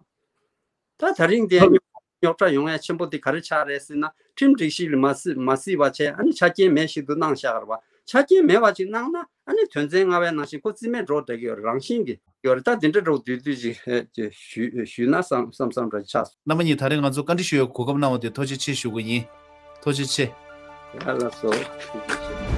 ད་ད་རིང་དེ་རྙོག་དྲ་ཡོང་ཡ་ཆེན་པོ་དེ་ག་རེ་ཆགས་རེད་ཟེར་ན་ཁྲིམས་སྒྲིག་གཞི་ལ་མ་གཟིགས་མ་གཟིགས་པ་བྱས། ཨ་ནི་ཆ་རྐྱེན་མེད་བཞིན་དུ་གནང་བཞག་རེད་བ། ཆ་རྐྱེན་མེད་པ་ཅིག་གནང་ན་ཨ་ནི་དོན་ཚན་ལྔ་པའི་ནང་བཞིན་ཁོ་རྩིས་མེད་འགྲོ་བསྡད་ཀྱི་ཡོད་རེད། རང་བཞིན་གྱི་ཡོད་རེད། ད་དེ་འདྲ་འགྲོ་དུས་དུས་ཅིག་ཨེ་ཅིག་ཞུ་ཞུས་ན་བསམ་བསམ་བསམ་འདྲ་ཆགས་སོང་། རྣམ་པ་གཉིས་ད་རེས་ང་ཚོ་བཀའ་འདྲི་ཞུ་བའི་གོ་སྐབས་གནང་བ་དེ་ཐུགས་རྗེ་ཆེ་ཞུ་གི་ཡིན། ཐུགས་རྗེ་ཆེ། ཡ་ལགས་སོ། ཐུགས་རྗེ་ཆེ།